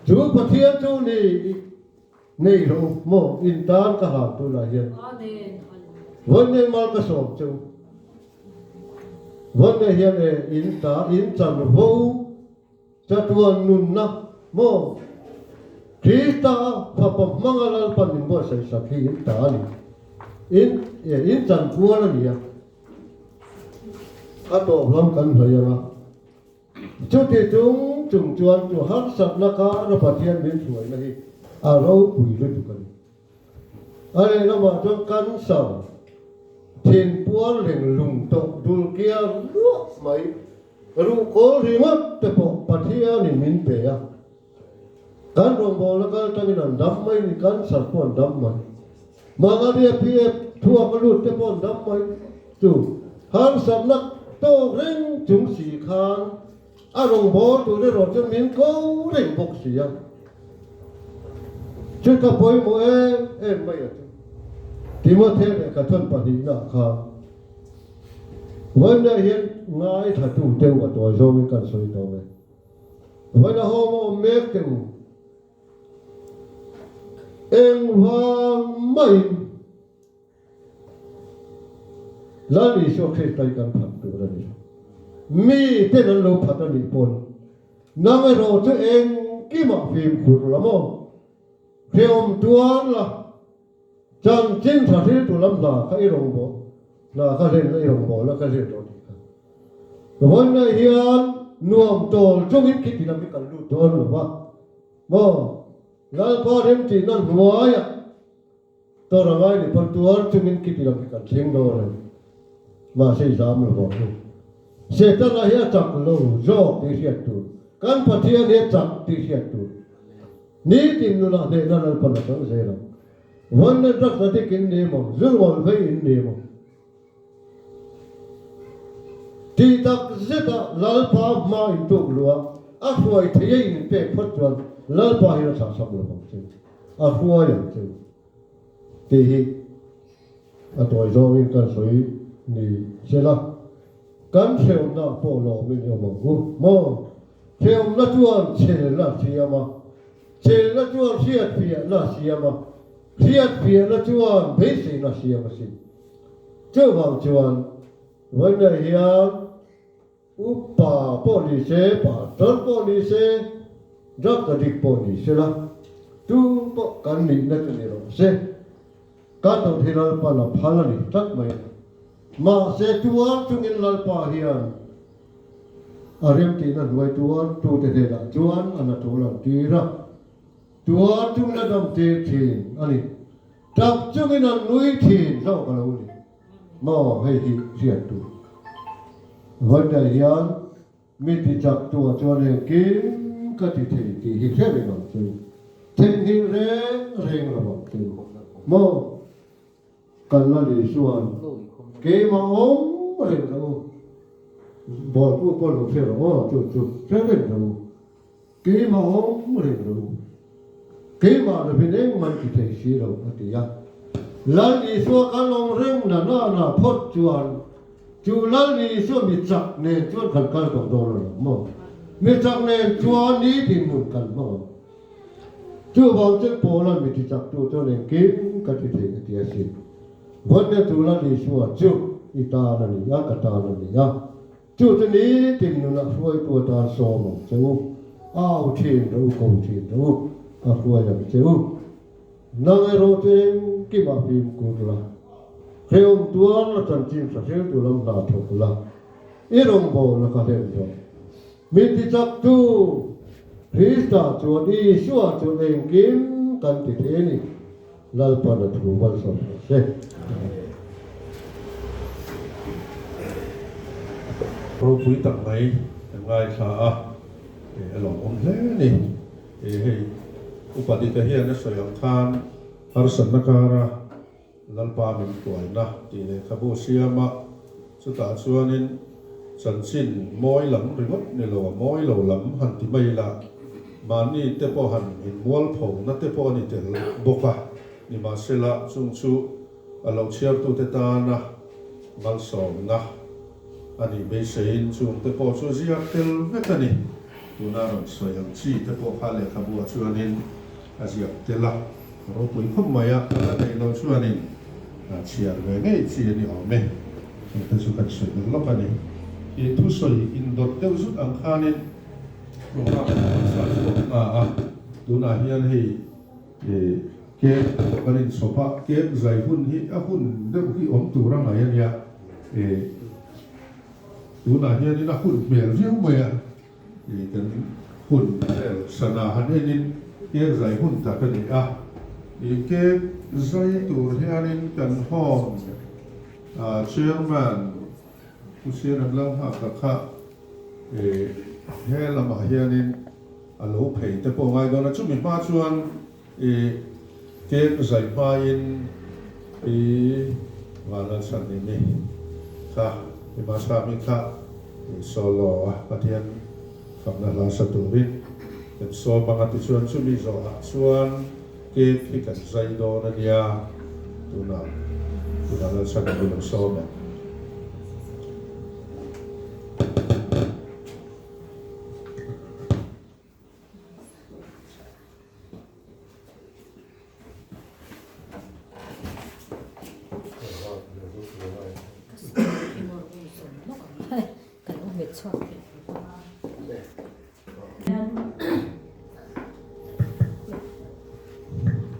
Chu Pathian chu ni nei rawh u maw in tan ka hlan tunah hian vawiin nei mal ka sawm che u. Vawiin nei hian e in ta in chanvo Chatuan nunna maw? Krista Fapa hmanga Lalpan min buatsaih sak hi in ta a ni. In, in chanpual a ni a. A tawp lam kan hnawih ang a. Chuti chung chung chuan chu harsatna kara Pathian min hruaina hi a ropui lutuk a ni. A lehlamah chuan cancer, thinpuar leng lung tawh dul kiar luah mai, ruhkawl ringawt te pawh Pathianin min pe a. Kan rawngbawlna kal tangin an dam mai ni, cancer pawh an dam mai. Mangalia PF thuak a lut te pawh an dam mai. Chu harsatna tawk reng chung si khan A rawngbâwl tur erawh chuan min ko reng bawk si a, chu ka pawimawh em em mai a chu. Timothea lehkha thawn pahnihnaah khan vawiinah hian ngaithla-tu te u a tawi zawngin kan sawi tawh e. Vawiinah hawm a awm mek te u, engvang maiin Lal Isua Krista hi kan phat tur a ni. Mi ten an lo phat a nih pawn nang erawh chu engkimah fimkhur la maw? Hreawm tuar la, chanchin tha hriltu lam hna kha i rawngbawh hna kha hlen la i rawngbawh la ka hlen rawh tih kha. Vawiinah hian nuam tawl chungin khiti lam hi kan lut dawn lo va maw? Lalpa remtihna hnuaiah Tor a ngai ni pawn tuar chungin khiti lam hi kan thleng dawn a ni. Mahse i zam lo vang u. Setana hi a chak lo zawk tih hriat tur. Kan Pathian hi a chak tih hriat tur. Nitin nunah hnehna Lalpan a chang zel ang. Vawiin drugs addict in ni emaw, zurngawlh vei in ni emaw. Tih tak zeta Lalpa hma intuk luh a, a hruai thei a inpek phawt chuan Lalpa hian a thlahchham lo vang che u, a hruai ang che u tih hi a tawi zawngin kan sawi ni sela, kan hrehawmna pawh lawmin i awm ang u maw? Hrehawmna chuan chhelna a siam a, chhelna chuan hriatfiahna a siam a, hriatfiahna chuan beiseina a siam asin. Chuvang chuan vawiinah hian. Upa pawh ni se, pastor pawh ni se, drug addict pawh ni se la, tu pawh kan nihna chu ni rawh se. Ka tawrh hi Lalpan a phal a ni tlat mai. Mahse tuar chungin Lalpa hian a remtihna hnuai tuar tute hnenah chuan a na tul an tir a, tuar chungin a dam tir thin a ni. Tap chungin an nui thin zawk a lo ni. Maw hei hi hriat tur. Vawitai hian mi ti chak tu ah chuan engkim ka ti thei tih hi hre reng ang chu. Theihnghilh reng reng lo ang chu. Maw kan la ni chuan keimah awm reng lo u. Bawlpu pawh lo hre rawh aw chu chu hre reng lo u. Keimah awm reng lo u. Keimah lovin engmah ti thei si lo, a ti a. Lal Isua kan awm reng na na na phawt chuan chu Lal Isua mi chak nen chuan kan kal tawh dawn a lo maw? Mi chak nen chuan nitin nun kan hmang ang. Chuvang chuan Paula'n mi ti chaktu chuan engkim ka ti thei a ti asin. Vawiin chu Lal Isua chu i tan a ni a, ka tan a ni a. Chu chu nitin nunah hruaitu atan sawm ang che u, au thin rawh u, ko thin rawh u, a hruai ang che u. Nang erawh chu engkimah fimkhur la, hrehawm tuar la chanchin hra hriltu lam hna thawk la, i rawngbawlna kha hlen rawh. Min tichaktu Krista chuan Isua chu engkim kan ti thei a ni. Lalpan a thu malsawm rawh se. Ropui tak mai kan ngaithla a, a lawmawm hle a ni. Hei Upa Dika hian a sawi ang khan harsatna kara Lalpa min hruaina tih lehkhabu siama chutah chuanin chanchin mawi lam ringawt ni lo a mawi lo lam han ti mai ila mahni te pawh han inmualpho na te pawh a ni tel bawk a, nimahsela chung chu a lo chhiartute tana malsawmna a nih beiseiin chung te pawh chu ziak tel vek a ni. Tuna rawn sawi ang chi te pawh kha lehkhabuah chuanin a ziak tel a, ropui khawp mai a, a la neih loh chuanin chhiar ve ngei chi a ni awm e. Chung te chu kan sawi belh lawk a ni. I thusawi indawt deuh zut ang khanin program kan sa chhuak hna a, tunah hian hei camp kan inchhawp a, camp zai hun hi a hun deuh hi awm tur a ngaih a nia. Tunah hianin a hun hmel viau mai a. Ih kan hun vel sana han enin kek zai hun tak a ni a, ih kek zai tur hianin kan home chairman Pu Siaram Lalnghaka kha ih he lamah hianin a lo phei te pawh ngai dawn a, chumi hma chuan ih kek zai hmain ih Vanlalchhanhimi kha i Masami kha ih solo a Pathian fakna hla sa turin kan sawm ang a tichuan chumi zawhah chuan cake hi kan zai dawn a nia tunah tunah Lalchhanhimi lo sawm ang.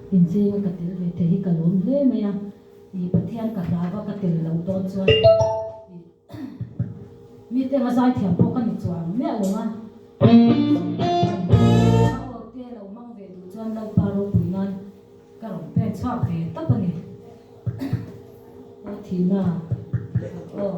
Inzing a ka tel ve thei hi ka lawm hle mai a, ih Pathian ka hlau a ka tel lo dawn chuan ih mite anga zaithiam pawh ka ni chuang miah lo a, a aw te lo hmang ve duh chuan Lalpa ropui nan ka rawn pen chhuak ve tawp a ni. Aw thihna aw.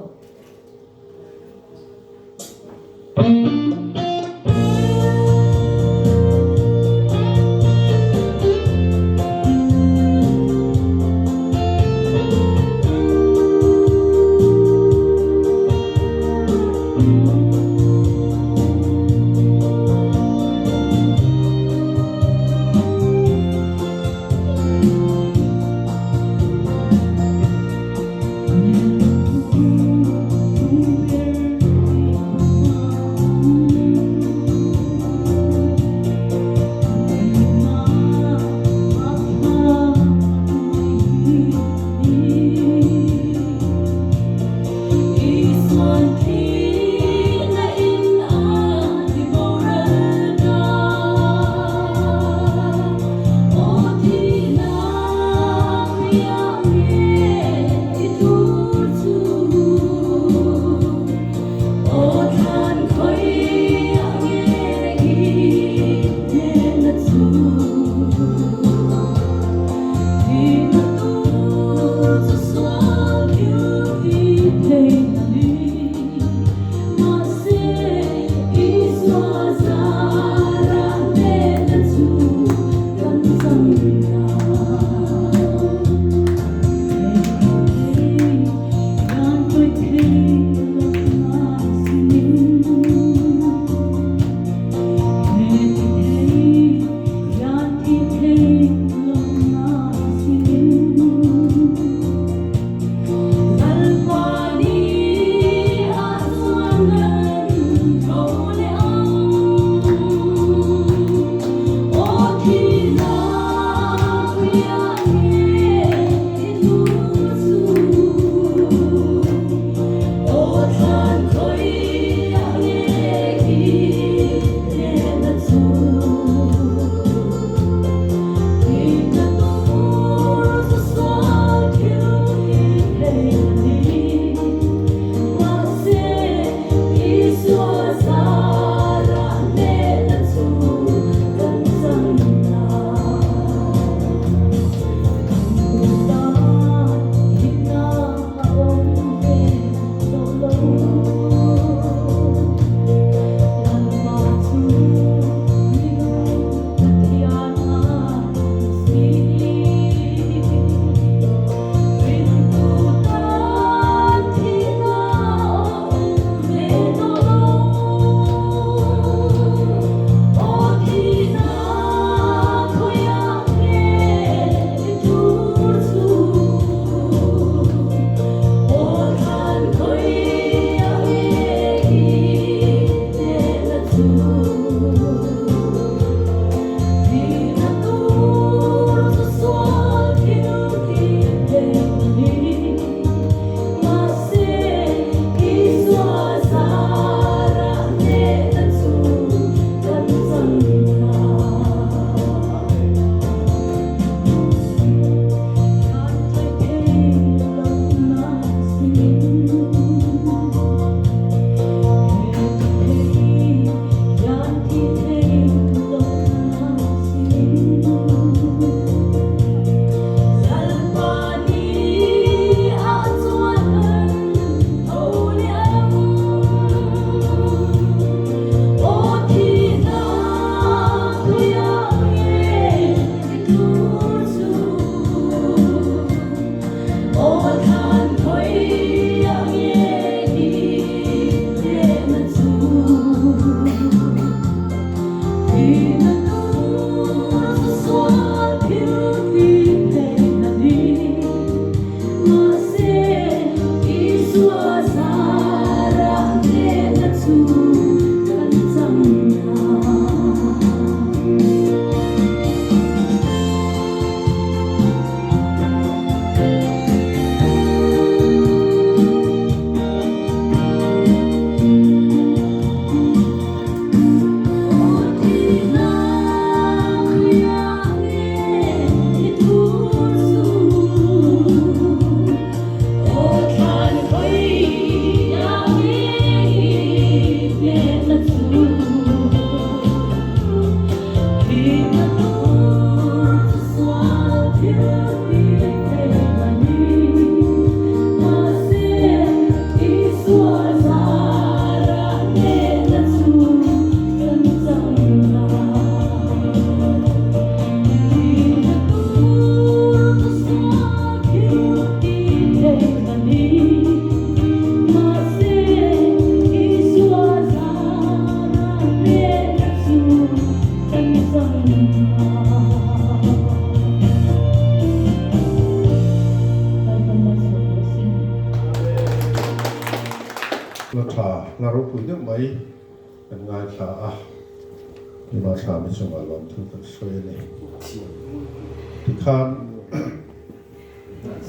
hla ropui deuh mai kan ngaithla a, Ima Thlami chungah lawmthu kan sawi a ni. Tikhan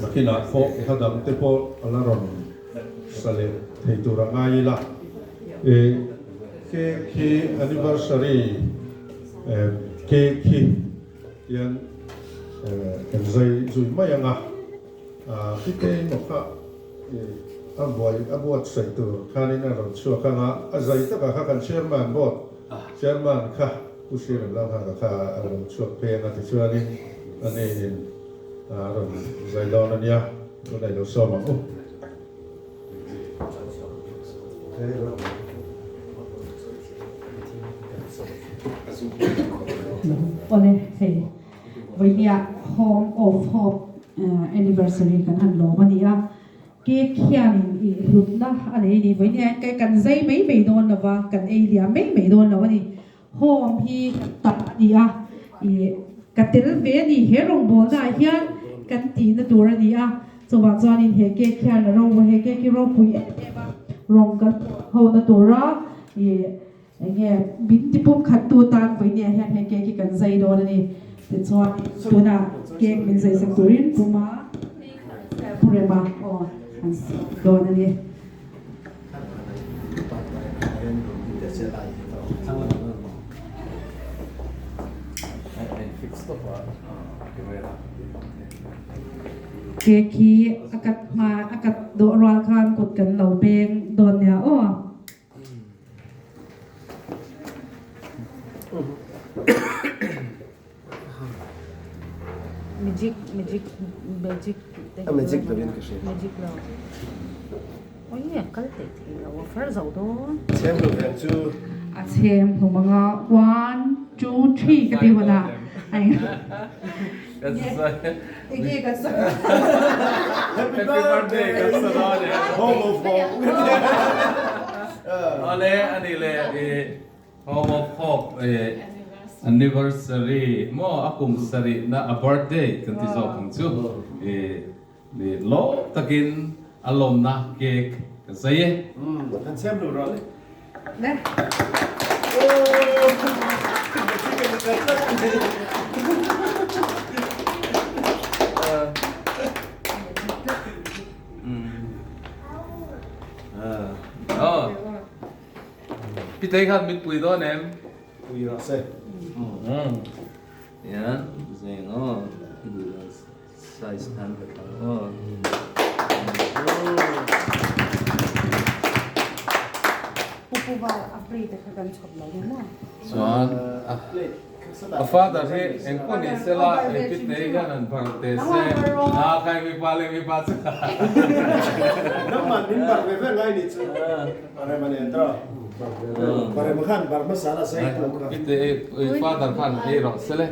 nakinah pawh hla dang te pawh a la rawn sa leh thei tur a ngai ila. Cake hi anniversary cake hi tian kan zai zui mai ang a, Pite emaw kha a buai a buatsaih tur khanin a rawn chhuak ang a, a zai takah kha kan chairman board chairman kha Pu Sir Lalhanga kha a rawn chhuak phei ang a tichuanin ani in a rawn zai dawn a nia, tunah i lo sawm ang u. Awle hei vawinia Home of Hope anniversary kan han lawm a ni a, cake hianin i hlutna a nei a ni. Vawinia hian kai kan zai mai mai dawn lo va, kan ei liam mai mai dawn lo a ni. Home hi kan tak a ni a, ih ka tel ve a ni he rawngbawlna ah hian kan tihna tur a ni a, chuvang chuanin he cake hian a ro he cake hi ropui em em a rawng kan ho na tura ih eng nge min tipum khat tu tan vawinia hian he cake hi kan zai dawn a ni. Tichuan tunah cake min zai sak turin Puma Purema aw an siam dawn a ni. Cake hi a cut hma a cut dawh rual khan kut kan lo beng dawn nia aw. Magic magic magic A magic lo in ka hria. Magic lo. Oi a kal theih thei lo a far zo dawn. Chhem hlum veng chu. A chhem hlum anga one two three ka ti hunah a eng enge kan sawi Happy birthday kan sa dawn e. Home of hope. Awle ani le i Home of Hope anniversary maw a kum sarih na a birthday kan ti zawk ang chu i lawm takin a lawmna cake ka zai e. Kan siam lo rawh le. Aw. Pitei khan min pui dawn em? Pui rawh se. Ia, zeng aw. Size khan ka thlang aw. Pupu val a plate kha kan chhawp lo ni maw? Chuan a father hi engpawh ni sela he pitei hian han bar teh se. A khai mipa leh mipa chu. Nangman min bar ve ve ngai ni chu. Father khan ei rawh se le.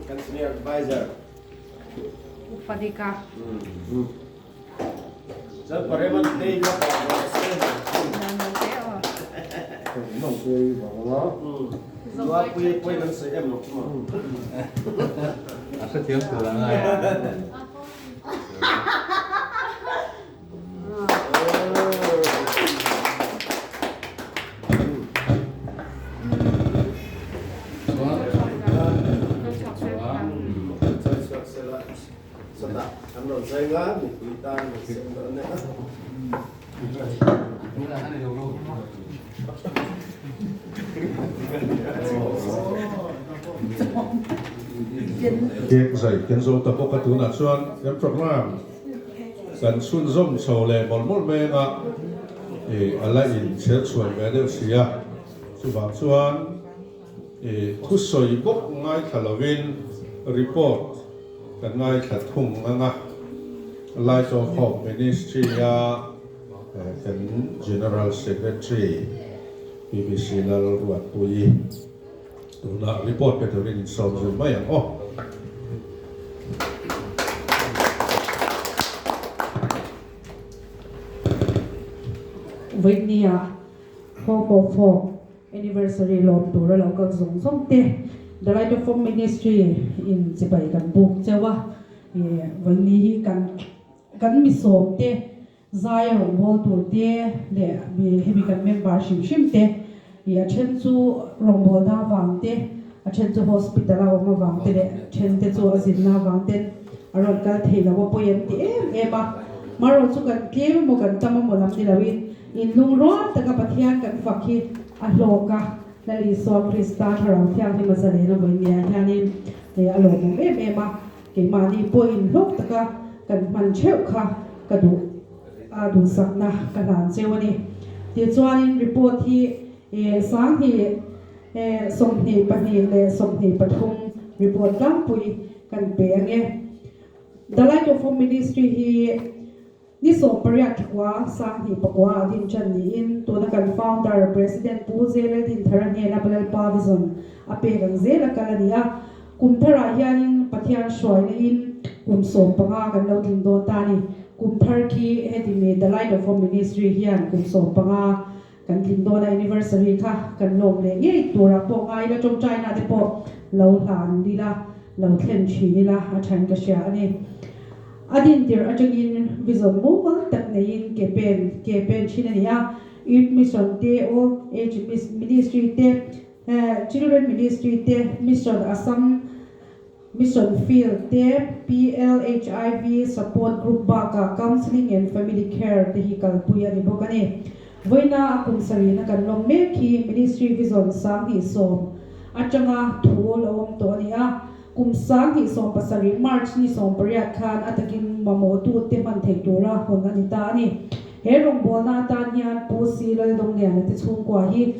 Kan senior advisor. Upadika. Chuan Pareman tei kha pa rawh se. Nuapui pawhin an sawi em lo chu maw. A hrethiam tur a ngai a. Cake zai kan zo ta bawk a tunah chuan kan program. Kan chhunzawm chho leh mawlh mawlh mai anga. ih a la in chher chhuai ve deuh si a, chuvang chuan ih thusawi bawk ngaithla lovin report kan ngaithla thung ang a, Light of Hope Ministry a kan General Secretary PBC Lalruatpuii Tunah report pe turin in sawm zui mai ang aw. Vawinia Hope of Hope Anniversary lawm tur a lo kal zawng zawng te The Light of Hope Ministry in chibai kan buk cheu a, vawiini hi kan kan mi sawm te Zai a rawngbâwl tur te leh mi hemi kan member hrim hrim te ih a then chu rawngbâwlna avang te, a then chu hospital a awm avang te leh then te chu a zinna avang ten a rawn kal thei lo a pawi an ti em em a. Marawh chu kan tlem emaw kan tam emaw lam ni loin inlungrual taka Pathian kan fak hi a hlawk a, Lal Isua Krista Thlarau Thianghlim a zalen a vawiin niah hianin a lawmawm em em a. Keimahni pawhin hlawk taka kan hman theuh kha ka duh a, duhsakna ka hlan cheu a ni. Tichuanin report hi 2024 leh 23 report tlangpui kan pe ange. The Light of Hope Ministry hi Ni 18 thakua 2009 ah din ṭan niin tuna kan founder President Pu Zelal Dinthara hnena Lalpa vision a pek ang zel a kal a ni a. Kum tharah hianin Pathian hruaina in kum 15 kan lo tling dawn ta a ni. Kum thar khi heti mi The Light of Hope Ministry hian kum 15 kan tling dawn a, anniversary kha kan lawm leh ngei turah pawh ngai ila tawngtaina te pawh lo hlan ila lo thlen thin ila a thain ka hria a ni. A din tirh atangin vision mumal tak neiin ke pen ke pen thin a ni a, Youth Mission te, Old Age Ministry te, Children Ministry te, Mission Assam Mission Field te, PLHIV Support Group bakah Counselling and Family Care te hi kalpui a ni bawk a ni. Vawiina a kum sarihna kan lawm mek hi Ministry Vision 2010 atanga thu lo awm tawh a ni a. Kum 2017 March ni 18 khan a takin mamawhtute hman theih tura hawn a ni ta a ni. He rawngbawlna atan hian Pu Si Laldawmliana te chhungkua hi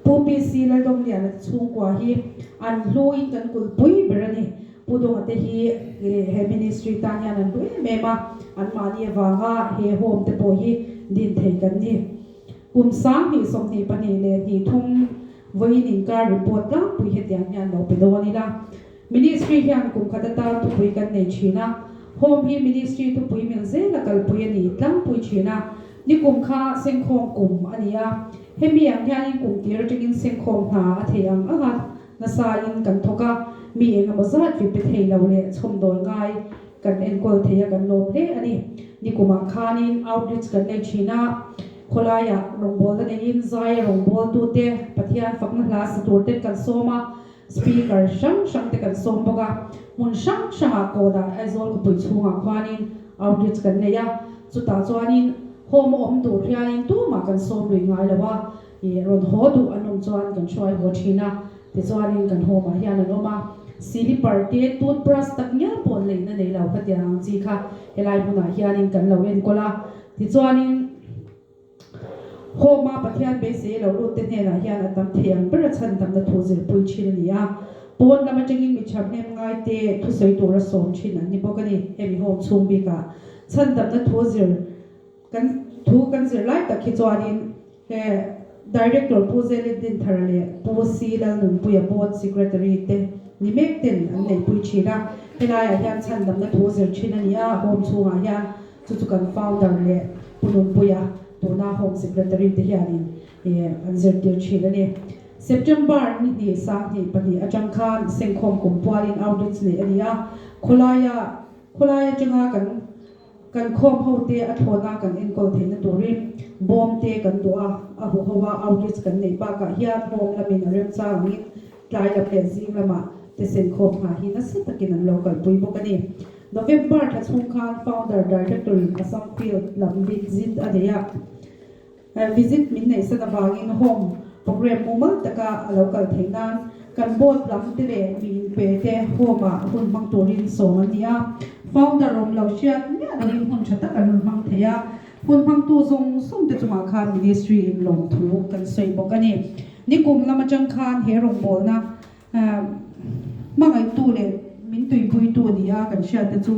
Pu PC Laldawmliana te chhungkua hi an hluin kan kulhpui ber a ni. Pu Dawnga te hi he ministry tan hian an hlu em em a, anmahni avanga he home te pawh hi din thei kan ni. Kum 2022 leh 23 vawiin inkar report tlangpui hetiang hian lo pe dawn ila. Ministry hian kum khat atan thupui kan nei thin a, home hi ministry thupui mil zela kalpui a ni tlangpui thin a. Nikum kha sengkhawm kum a ni a, hemi ang hianin kum tir atangin sengkhawm hna a thei ang anga nasain kan thawk a, mi engemaw zat vi pe thei lo leh chhawmdawl ngai kan enkawl thei a kan lawm hle a ni. Nikumah khanin outreach kan nei thin a, khawlaiah rawngbawlna neiin zaia rawngbawltute Pathian fakna hla sa turten kan sawm a, Speaker hrang hrang te kan sawm bawk a, hmun hrang hrangah kawdah Aizawl khawpui chhungah khuanin outreach kan nei a, chutah chuanin home a awm tur hianin tumah kan sawm lui ngai lo a, ih rawn haw duh an awm chuan kan hruai haw thin a, tichuanin kan home ah hian an awm a, silipar te toothbrush tak ngial pawh leina nei lo ka tiang ang chi kha helai hmunah hianin kan lo enkawl a, tichuanin. Home-a Pathian beisei lo lut te hnenah hian a tam thei ang ber a chhan tamna thu zirpui thin a ni a. Pawn lam atangin mi thahnem ngai te thusawi tura sawm thin an ni bawk a ni. Hemi home chhung bikah chhan tamna thu zir kan thu kan zir lai tak hi chuanin he Director Pu Zelit Dinthara leh Pu Si Lalnunpuia Board Secretary te ni mek ten an neihpui thin a. Helaiah hian chhan damna thu zir thin a ni a, home chhungah hian Chu chu kan founder leh Pu Nunpuia tuna Home Secretary te hianin an zirtir thin a ni. September ni hnih 2002 atang khan Sengkhawm kum pualin outreach neih a ni a, khawlaia khawlai atanga kan kan khawm ho te a thlawna kan enkawl theihna turin bawm te kan duh a, a huho a outreach kan neih bakah hian home lamin a remchang angin tlai lam leh zing lamah te Sengkhawm hna hi nasa takin an lo kalpui bawk a ni. November thla chhung khan Founder Director in Assam Field lam visit a nei a, visit min neih san avangin Home Programme mumal taka a lo kal theih nan kan Board lam te leh mi inpe te Home ah hun hmang turin sawm an ni a, Founder awm lo hriat miah lovin hun tha tak an rawn hmang thei a. Hun hmangtu zawng zawng te chungah khan Ministry in lawmthu kan sawi bawk a ni. Nikum lam atang khan he rawngbawlna hmangaihtu leh min tuipuitu ni a kan hriat te chu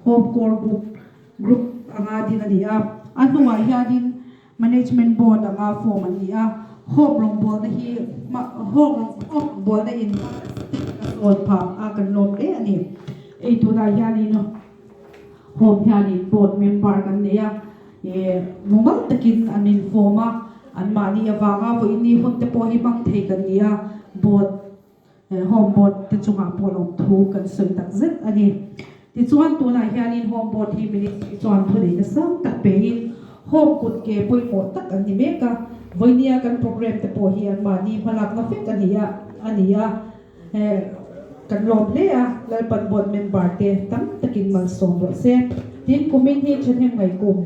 Hope Core Group group anga din a ni a. A hnuah hianin Management Board anga form an ni a. Hope rawngbawlna hi Hope rawngbawlna in a sawn phah a kan lawm hle a ni. Ei tunah hianin Home hianin board member kan nei a, ih mumal takin an inform a, anmahni avanga vawiinni hun te pawh hi hmang thei kan ni a, board home board te chungah pawh lawmthu kan sawi tak zet a ni. Tichuan tunah hianin home board hi ministry chuan thuneihna sang tak pein home kut ke pawimawh tak an ni mek a, vawinia kan program te pawh hi anmahni hmalakna vek a ni a a ni a. Kan lawm hle a, Lalpan board member te tam takin malsawm rawh se. Tin, kumin hi thahnem ngaih kum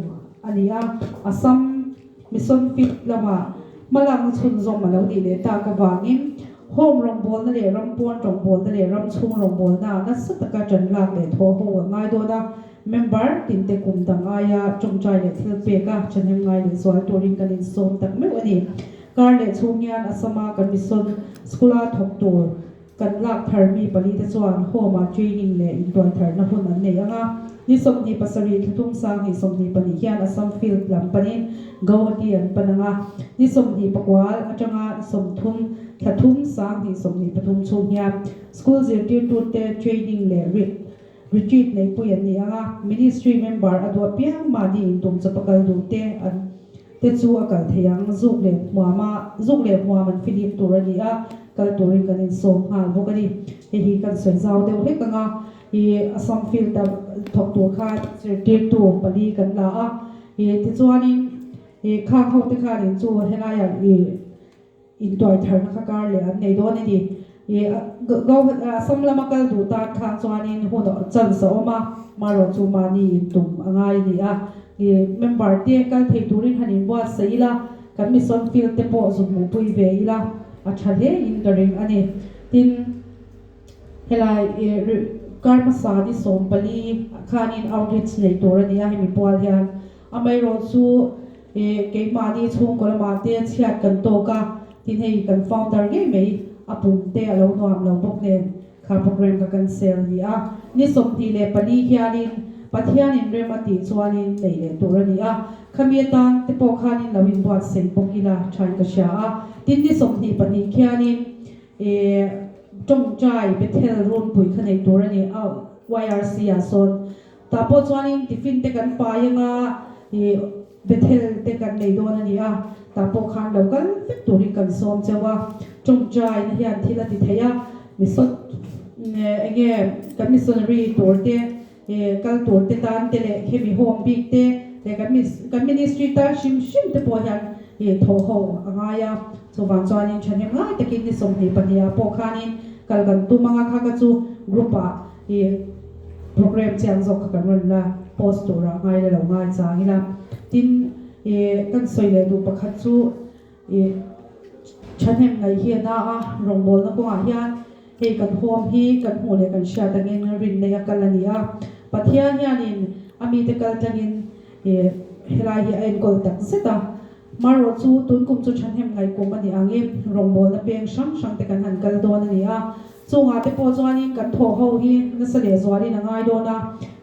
a ni a, Assam Mission Field lamah hmalakna chhunzawm a lo nih leh tak avangin Home rawngbawlna leh ram pawn rawngbawlna leh ram chhung rawngbawlna ah nasa taka ṭan lak leh thawh ho a ngai dawn a, member tinte kum dang aia ṭawngṭai leh thil pek a thahnem ngai leh zual turin kan insawm tak meuh a ni. Kar leh chhung hian Assam-a kan mission school-a thawk tur kan lak thar mi palite chuan home-ah training leh intuaitharna hun an nei ang a. Ni 27 thlathum 2022 hian Assam field lam panin Gauhati an pan ang a. Ni 29 atanga ni 30 thlathum 2023 chhung hian school zirtirtute training leh retreat neihpui an ni ang a. Ministry member a duh apiang mahni intum chawpa kal duhte an te chu a kal thei ang, zuk leh hmuam a, zuk leh hmuam an filim tur a ni a, kal turin kan insawm nghal bawk a ni. Hei hi kan sawi zau deuh hlek ang a, i Assam field a thawk tur khan zirtirtu pali kan la a, i tichuanin i khang ho te khanin chu helaiah i Intuai tharna kha kar leh an nei dawn a ni. I Assam lama kal duh tan khan chuanin hun chance a awm a, marawh chu mahni intum a ngai a ni a. I member te kal thei turin han inbuatsaih ila, kan mission field te pawh zuk hmuhpui ve ila a tha hle in ka ring a ni. Tin, helai kar hmasa ni 14 khanin outreach nei tur a ni a, hemi pual hian amaherawh chu E, keimahni chhungkaw lamah te chhiat kan tawk a, tin hei kan founder ngei mai a pum te a lo nuam lo bawk nen kha program ka cancel ni a. Ni 24 hianin Pathianin rem a tih chuanin neih leh tur a ni a, khami atan te pawh khanin lo inbuatsaih bawk ila thain ka hria a. Tin ni 22 khianin e, tawngtai Bethel runpui kha neih tur a ni a, YRC ah sawn Tah pawh chuanin tiffin te kan pai anga ih Bethel te kan nei dawn a ni a, tah pawh khan lo kal vek turin kan sawm cheu a, tawngtaina hian thil a ti thei a, mission eng nge kan missionary tur te ih kal tur te tan te leh hemi home bik te leh kan kan ministry tan hrim hrim te pawh hian ih thawh ho a ngai a, chuvang chuanin thahnem ngai takin ni 22 ah pawh khanin kal kan tum anga kha ka chu group ah Ih program chiang zawk kha kan rawn la post turah ngai la lo ngai chang ila. Tin, ih kan sawi leh duh pakhat chu ih thahnem ngaih hi a na a, rawngbawlna kawngah hian hei kan home hi kan hmuh leh kan hriat angin rin nei a kal a ni a. Pathian hianin a mite kal tlangin ih helai hi a enkawl tak zet a. Marawh chu tun kum chu thahnem ngaih kum a ni angin rawngbawlna peng hrang hrang te kan han kal dawn a ni a. Chungah te pawh chuanin kan thawh ho hi nasa leh zualin a ngai dawn a,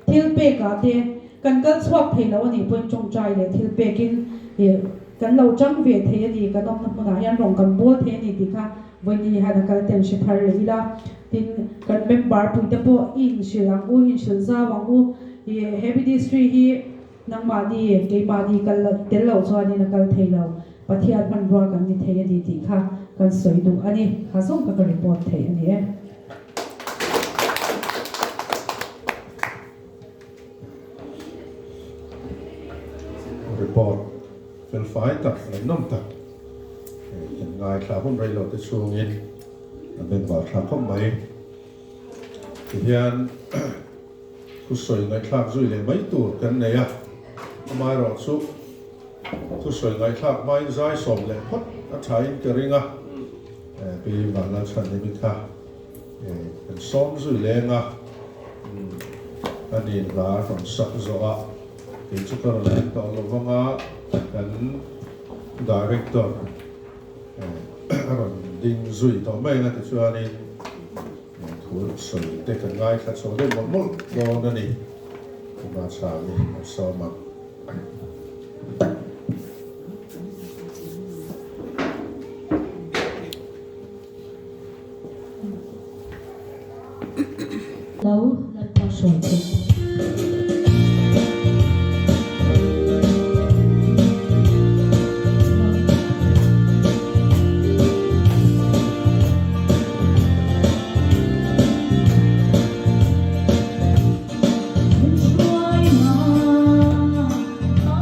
thil pekah te kan kal chhuak thei lo a nih pawhin tawngtai leh thil pekin ih kan lo chang ve thei a ni, kan awmna hmunah hian rawng kan bawl thei a ni tih kha vawiin hian a kal ten hre thar leh ila. Tin, kan member puite pawh i inhrilh ang u, i inhrilh zau ang u, ih he ministry hi nangmahni, keimahni kal tel loh chuanin a kal thei lo. Pathian hmanrua kan ni thei a ni tih kha kan sawi duh a ni. Kha zawng kha ka report thei a ni e. Report fel fai tak leh nawm tak kan ngaithla hun rei lo te chhungin a bengvar thlak khawp mai. Tihian thusawi ngaihthlak zui leh mai tur kan nei a, amaherawhchu Thusawi ngaihthlak hmain zai sawm leh phawt a thain ka ring a, Pi Vanlalchhanhimi kha kan sawm zui leng a, a ni hla rawn sak zawh a. Kei chu ka rawn en tawh lo vang a, kan Director a rawn ding zui tawh mai ang a tichuanin thu sawi te kan ngaithla chho deuh mawlh mawlh dawn a ni. Tuna chhani a sawm ang. Lo Lalpa hruai theih. Min hruai ma a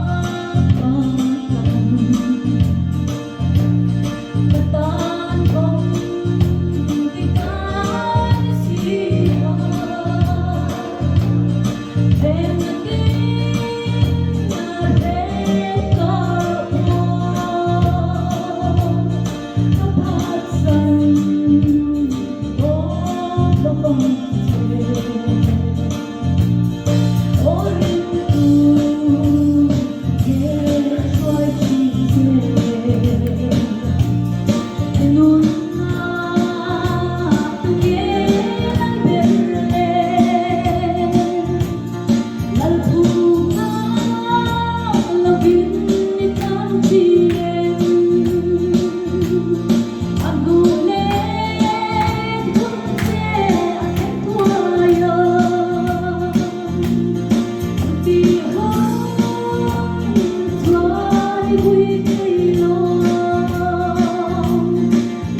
Ka tan kawng dik an si a, Heng tin a reng ka uang, Ka phatsan awm lo vang che. Aw ringtu nge hruai thin che, Nunna tu nge lal ber le, Lal phunga lovin i tan thin em, A hnu let hun che a thleng thuai a, Chutih hun chuan i vui thei lo,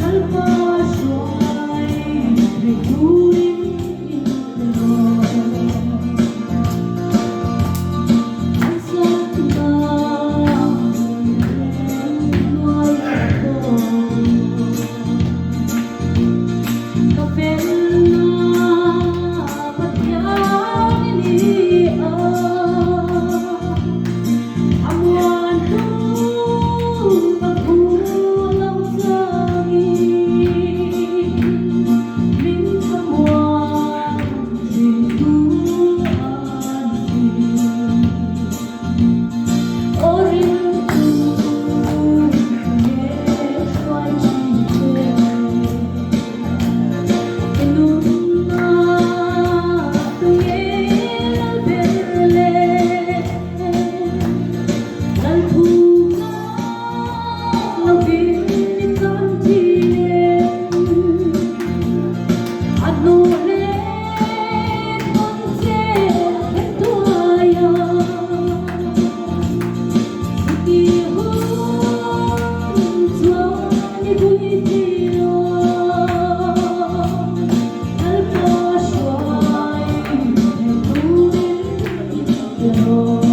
Lalpa hruai thei turin i pe rawh. An satna hnuai pawh ka felna Pathian i ni a, a muan tu ka phu lo changin min thlamuan thin tu an si. Aw ringtu nge hruai thin che, i nunna tu nge lal ber le, lal thu ngak lovin i tan thin em, a hnu let hawn che a thleng thuai a. Chutih hun chuan i vui thei lo, Lalpa hruai thei turin i pe rawh.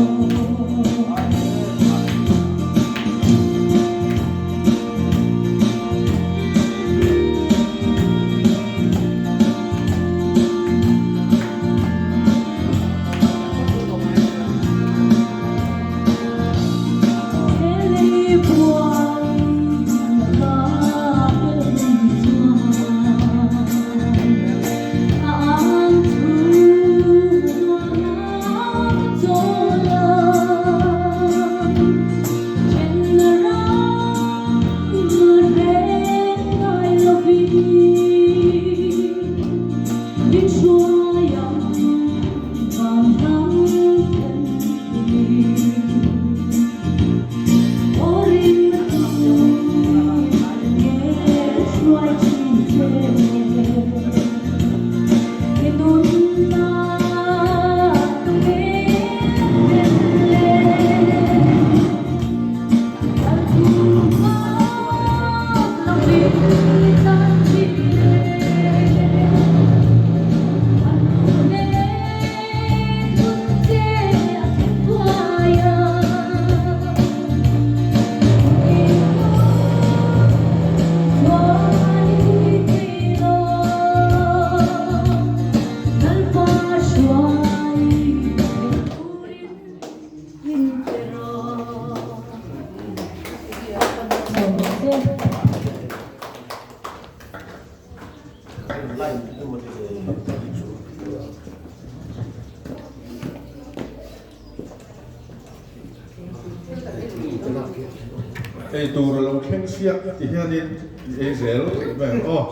Ei tur a lo thleng siak ti hianin i ei zel mai ang aw.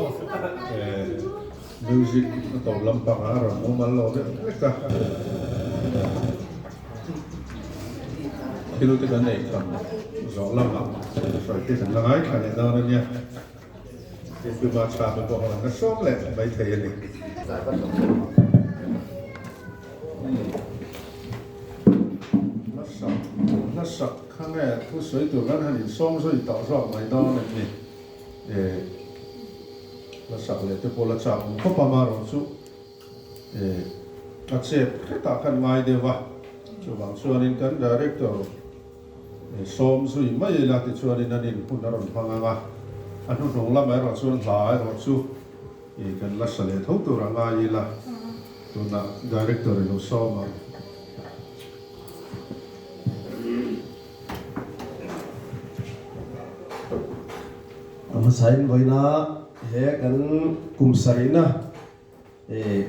Music a tawp lampangah a rawn mumal lo deuh hlek a. Thil te kan ei tham zawh lamah sawi te kan la ngaithla leh dawn a nia. Tuma tha te pawh an la sawm leh maithei a ni. Hlasak hlasak kha nge thu sawi tur kan han insawm zui tawh zawk mai dawn em ni? Eh hlasak leh te pawh la chak awm khawp a marawh chu eh a chep hretah khan ngai deuh a, chuvang chuanin kan director Sawm zui mai ila tichuanin an inhmun a rawn hmang ang a, a hnuhnung lamah erawh chuan hla erawh chu ih kan la sa leh tho tur a ngai ila, tunah Director i lo sawm ang. A hmasain vawiina he kan kum sarihna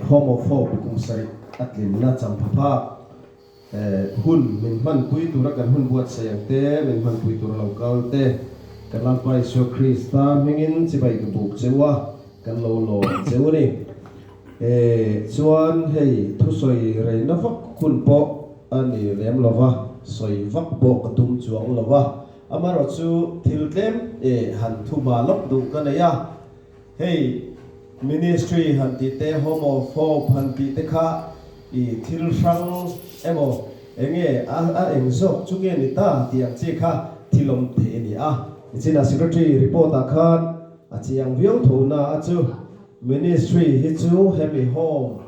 Home of Hope kum sarih a tlinna champha phak Hun min hmanpui tura kan hun buatsaih ang te, min hmanpui tura lo kal te, kan Lalpa Isua Krista hmingin chibai ka buk che u a, kan lo lawm che u a ni. Chuan hei thusawi reina vak hun pawh a ni lem lo va, sawi vak pawh ka tum chuang lo va, amaherawhchu thil tlem han thuma lawk duh ka nei a. Hei Ministry han tih te, Home of Hope han tih te kha i thil hrang emaw enge a a eng zawk chu nge ni ta tih ang chi kha thil awm thei a ni a. Nichina Secretary report ah khan a chiang viau tho na a chu Ministry hi chu hemi Home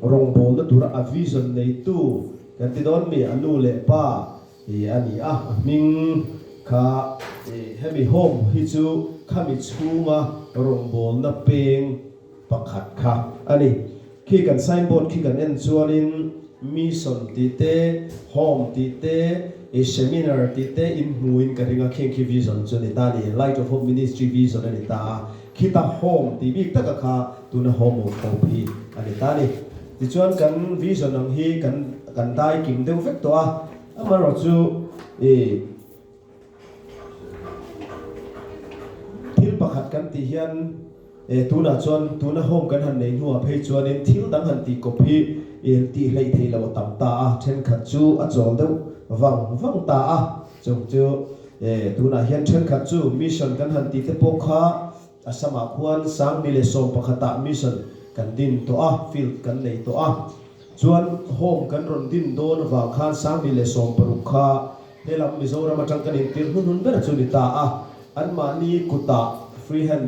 rawngbawlna tura a vision neitu kan ti dawn mi a nu leh pa I a ni a, a hming kha i hemi home hi chu khami chhunga rawngbawlna peng pakhat kha a ni. Khi kan signboard khi kan en chuanin mission tih te, home tih te, i seminar tih te in hmuin ka ring a, khing khi vision chu a ni ta a ni, Light of Hope Ministry vision a ni ta a, khita home tih bik taka kha tuna Home of Hope hi a ni ta a ni. Tichuan kan vision ang hi kan kan dai kim deuh vek tawh a, amaherawh chu i thil pakhat kan tih hian e tunah chuan tuna home kan han nei hnuah phei chuanin thil dang han tih kawp hi i tih hleih theih loh a tam ta a, thenkhat chu a chawl deuh vang vang ta a, chung chu e tunah hian thenkhat chu mission kan han tih te pawh kha Assam-ah khuan 2011-ah mission kan din tawh a, field kan nei tawh a. Chuan home kan rawn din dawn avang khan 2016 kha helam Mizoram atang kan intir hun hun ber chu ni ta a. Anmahni kutah free hand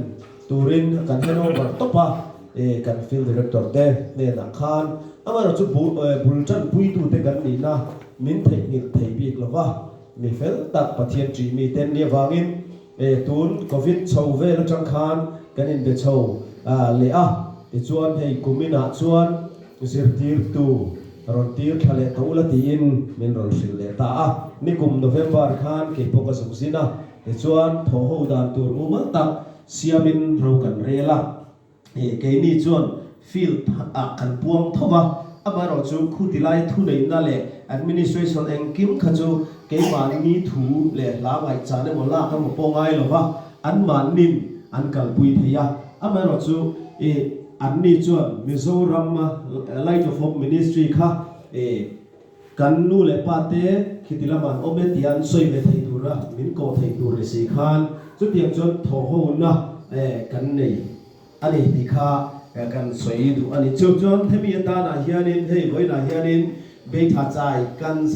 turin kan handover tawp a, e kan field director te hnenah khan amaherawhchu bul tanpuitute kan nihna min theihnghilh thei bik lova, mi fel tak Pathian ṭih mite an nih avangin E tun Covid chho vel atang khan kan inbe chho leh a, tichuan hei kuminah chuan zirtirtu rawn tir thla leh tawh ula tiin min rawn hrilh leh ta a. Nikum November khan kei pawh ka zuk zin a, tichuan thawhho dan tur mumal tak siamin ro kan rel a. Hei keini chuan field ah kan puang tho va, amaherawh chu khuti lai thuneihna leh administration engkim kha chu keimahni thu leh hla ngaihchan emaw lak emaw pawh ngai lo va, anmahnin an kalpui thei a. Amaherawh chu i anni chuan Mizoram Light of Hope Ministry kha i kan nu leh pa te khiti lamah an awm e tia an sawi ve thei tura min kawh thei tur ni si khan chutiang chuan thawhhona kan nei a ni tih kha kan sawi duh a ni. Chu chuan hemi atanah hianin hei vawiinah hianin Beitha chai kan.